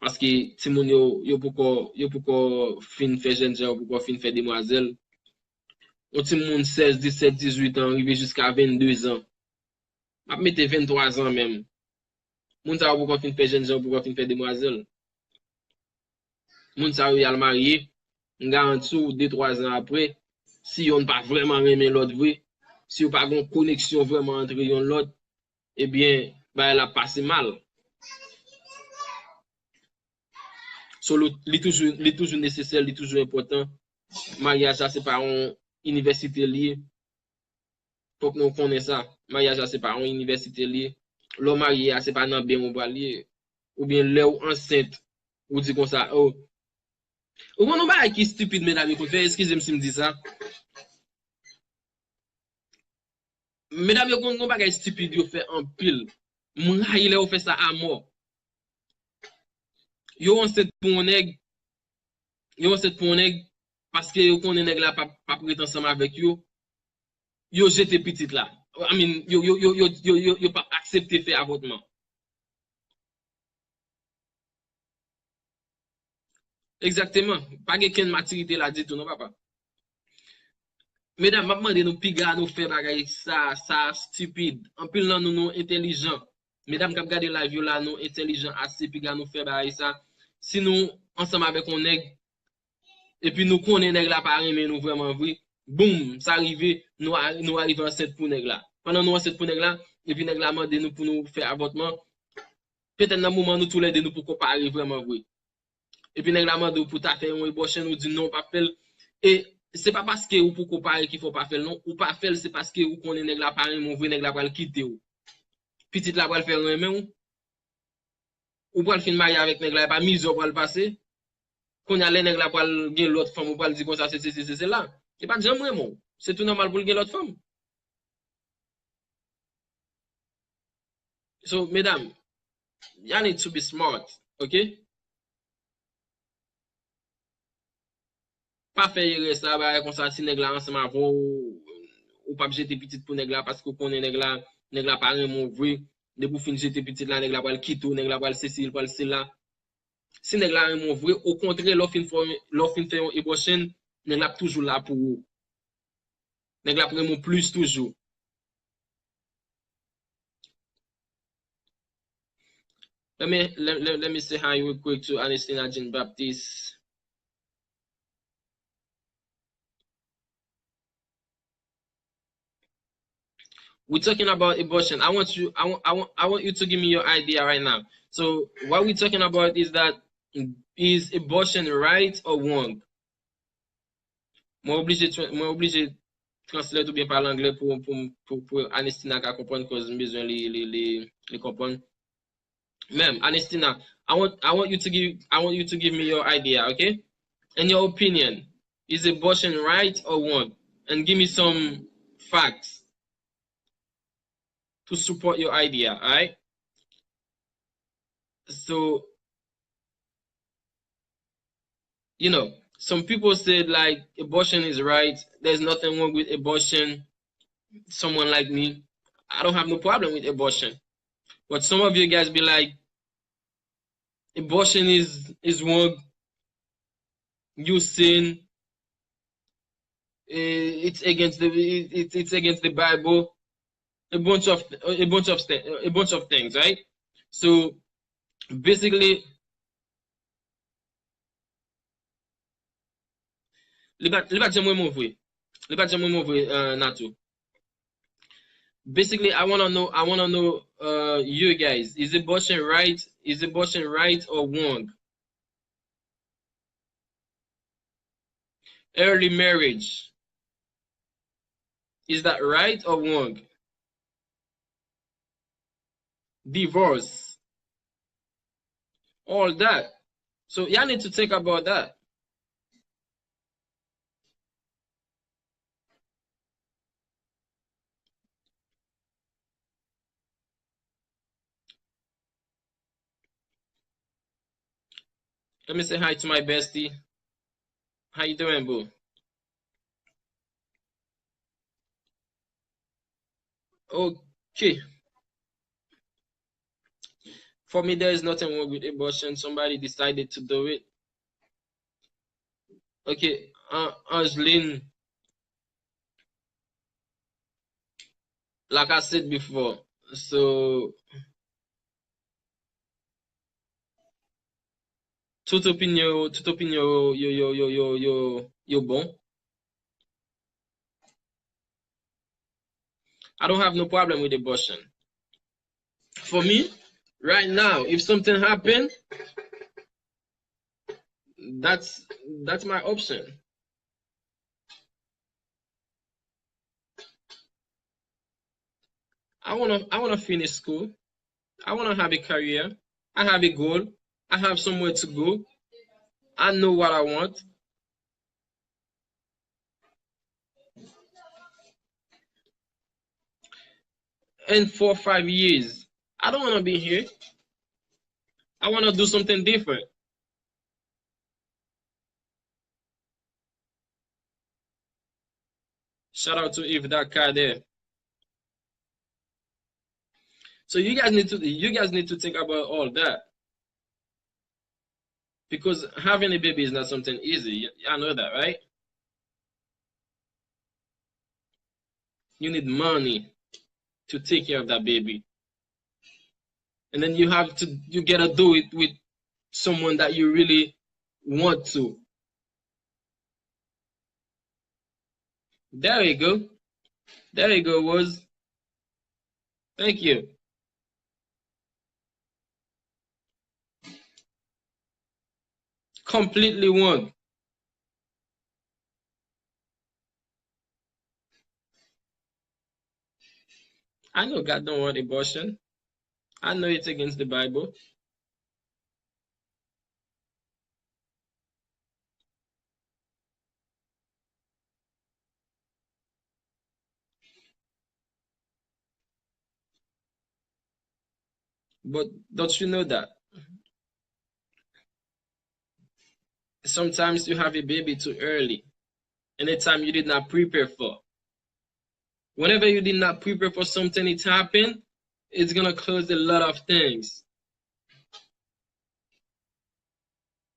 Paske timoun yo, yo poko, yo poko fin fè jènjan, yo poko fin fè demwazèl. Yon timoun sèz, disèt, dizuit an, rive jiska vennde zan. M ap mete venntwa zan menm. Moun sa yo poko fin fè jènjan, yo poko fin fè demwazèl. Moun sa yo y al marye, m garanti w, de, twa zan apre, si yonn pa vrèman renmen lòt vre, si yo pa gen yon koneksyon vrèman antre yonn lòt, ebyen, bagay la ap pase mal. So, li, li toujou, li toujou nesesè, li toujou enpòtan. Maryaj la, se pa yon inivèsite li ye. Fòk nou konnen sa. Maryaj la, se pa yon inivèsite li ye. Lè w marye a, se pa nan ben w pral ye. Oubyen lè w ansent, ou di konsa, o. Ou konn yon bagay ki estipid medam yo konn fè, eskize m si m di sa. Medam yo konn yon bagay estipid yo fè anpil. M rayi lè yo fè sa amò. Yo ansent pou yon nèg, yo ansent pou yon nèg, paske yo konnen nèg la p ap, p ap ret ansanm avèk yo, yo jete pitit la. I mean, yo, yo, yo, yo, yo, yo, yo p ap aksepte fè avòtman. Egzakteman. Pa gen kenn matirite la ditou, non, papa. Medam, m ap mande nou, piga nou fè bagay sa, sa stipid. Anpil nan nou, nou entèlijan. Medam k ap gade live yo la, nou entèlijan ase, piga nou fè bagay sa. Si nou ansanm avèk yon nèg, epi nou konnen nèg la pa renmen nou vrèman vre, boum, sa rive, nou a, nou arive ansent pou nèg la. Pandan nou ansent pou nèg la, epi nèg la mande nou pou nou fè avòtman, petèt nan moman nou toulède nou poko pare vrèman vre. Epi nèg la mande w pou ta fè yon ebòsyon, ou di non, w p ap fè l. E se pa paske ou poko pare ki fè w pa fè l, non. Ou pa fè l, se paske ou konnen nèg la pa renmen w vre, nèg la pral kite w. Pitit la pral fè renmen w. Ou pral fin marye avèk nèg la, e pa mizè w pral pase. Kounye a, lè nèg la pral gen lòt fanm, ou pral di konsa, se sesi, se sela. Li pa t janm renmen w. Se tou nòmal pou l gen lòt fanm. So, medam, y'all need to be smart, ok? Pa fè erè sa, bagay konsa, si nèg la ansanm avè w, ou p ap jete pitit pou nèg la, paske w konnen nèg la, nèg la pa renmen w vre. Depi w fin jete pitit la, nèg la pral kite w, nèg la pral sesi, l pral sela. Si nèg la renmen w vre, okontrè, lè w fin fè, lè w fin fè yon ebòsyon, nèg la ap toujou la pou ou. Nèg la ap renmen w plis toujou. Let me, let, let, let me say hi real quick to Ernestina Jean Baptiste. We're talking about abortion. I want you, I want, I want, I want you to give me your idea right now. So what we're talking about is that, is abortion right or wrong? Mwen oblije, mwen oblije translate oubyen pale anglè pou, pou, pou, pou Ernestina ka konprann, cause m bezwen li, li, li, li konprann. Ma'am, Ernestina, I want, I want you to give, I want you to give me your idea, okay? In your opinion, is abortion right or wrong? And give me some facts to support your idea, alright? So, you know, some people said, like, abortion is right. There's nothing wrong with abortion. Someone like me, I don't have no problem with abortion. But some of you guys be like, abortion is is wrong. You sin. Eh, it's against the it, it's against the Bible. A bunch of a bunch of th- a bunch of things, right? So basically, li pa li pa janm renmen vre. Li pa janm renmen vre, uh, Natou. Basically, I wanna know, I wanna know, uh, you guys, is abortion right? Is abortion right or wrong? Early marriage, is that right or wrong? Divorce, all that. So y'all need to think about that. Let me say hi to my bestie. How you doing, boo? Okay. For me, there is nothing wrong with abortion. Somebody decided to do it. Okay, uh, Angeline, like I said before, so tout opinyon, tout opinyon yo, yo, yo, yo, yo, yo, yo bon. I don't have no problem with abortion. For me, right now, if something happen, that's that's my option. I wanna I wanna finish school. I wanna have a career. I have a goal. I have somewhere to go. I know what I want. In four, five years, I don't wanna be here. I wanna do something different. Shout out to Eve Dakader. So you guys need to you guys need to think about all that. Because having a baby is not something easy. Y- y'all know that, right? You need money to take care of that baby. And then you have to you gotta do it with someone that you really want to. There you go. There you go, Rose. Thank you. Completely wrong. I know God don't want abortion. I know it's against the Bible. But don't you know that sometimes you have a baby too early, in a time you did not prepare for? Whenever you did not prepare for something, it's happened, it's gonna cause a lot of things.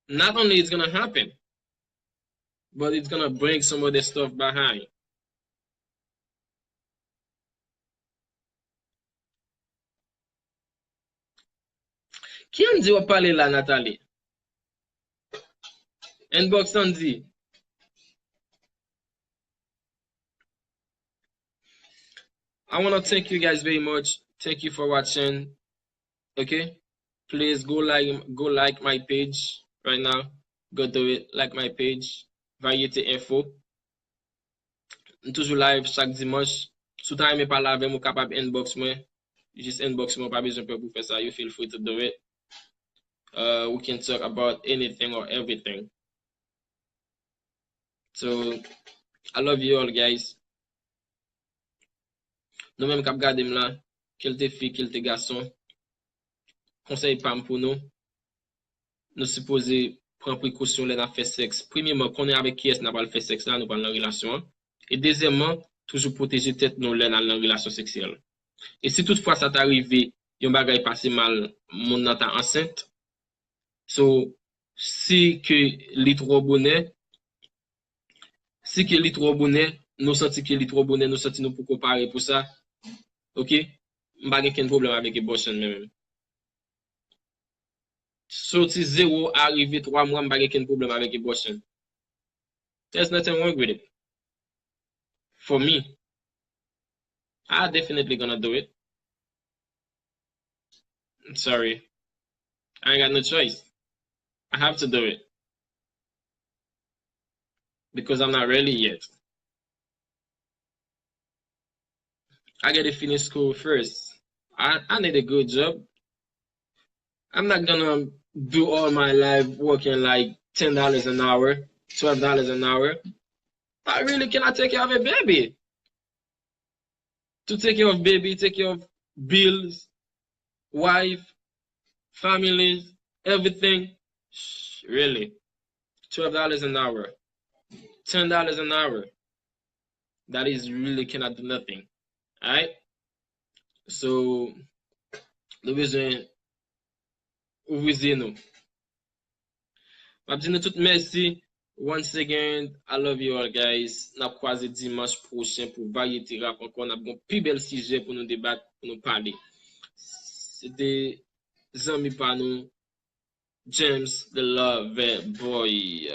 Not only it's gonna happen, but it's gonna bring some other stuff behind. Ki Andy w ap pale la, Nathalie? Inbox Andy. I wanna thank you guys very much. Thank you for watching. Okay? Please go like go like my page right now. Go do it. Like my page. Variété Info. M toujou live chak dimanch. Si w ta renmen pale avè m, ou kapab inbox mwen. Jis inbox mwen, ou pa bezwen pè pou fè sa. You feel free to do it. Uh, we can talk about anything or everything. So, I love you all, guys. Nou menm k ap gade m la, ke l te fi, ke l te gason, konsèy pa m pou nou, nou sipoze pran prekosyon lè n ap fè sèks. Premyeman, konnen avèk kiyès n ap al fè sèks la, nou pral nan relasyon an. E dezyèmman, toujou pwoteje tèt nou lè n al nan relasyon seksyèl. E si toutfwa sa ta rive, yon bagay pase mal, moun nan ta ansent, so, si ke li twò bonè, si ke li twò bonè, nou santi ke li twò bonè, nou santi nou poko pare pou sa, oke? M pa gen kenn pwoblèm avèk abortion mwen menm. Soti zewo a rive twa mwa, m pa gen kenn pwoblèm avèk abortion. There's nothing wrong with it. For me, I definitely gonna do it. Sorry. I ain't got no choice. I have to do it. Because I'm not ready yet. I gotta finish school first. I, I need a good job. I'm not gonna do all my life working like ten dollars an hour, twelve dollars an hour. I really cannot take care of a baby. To take care of baby, take care of bills, wife, families, everything. Sh- Really? Twelve dollars an hour, ten dollars an hour. That is really cannot do nothing. Alright? So, nou bezwen ouvri zye nou. M ap di nou tout mèsi. Once again, I love you all, guys. N ap kwaze dimanch pwochen pou Varyete Rap ankò. N ap gen pi bèl sijè pou nou debat, pou nou pale. Se te zanmi pa nou, James the Lover Boy.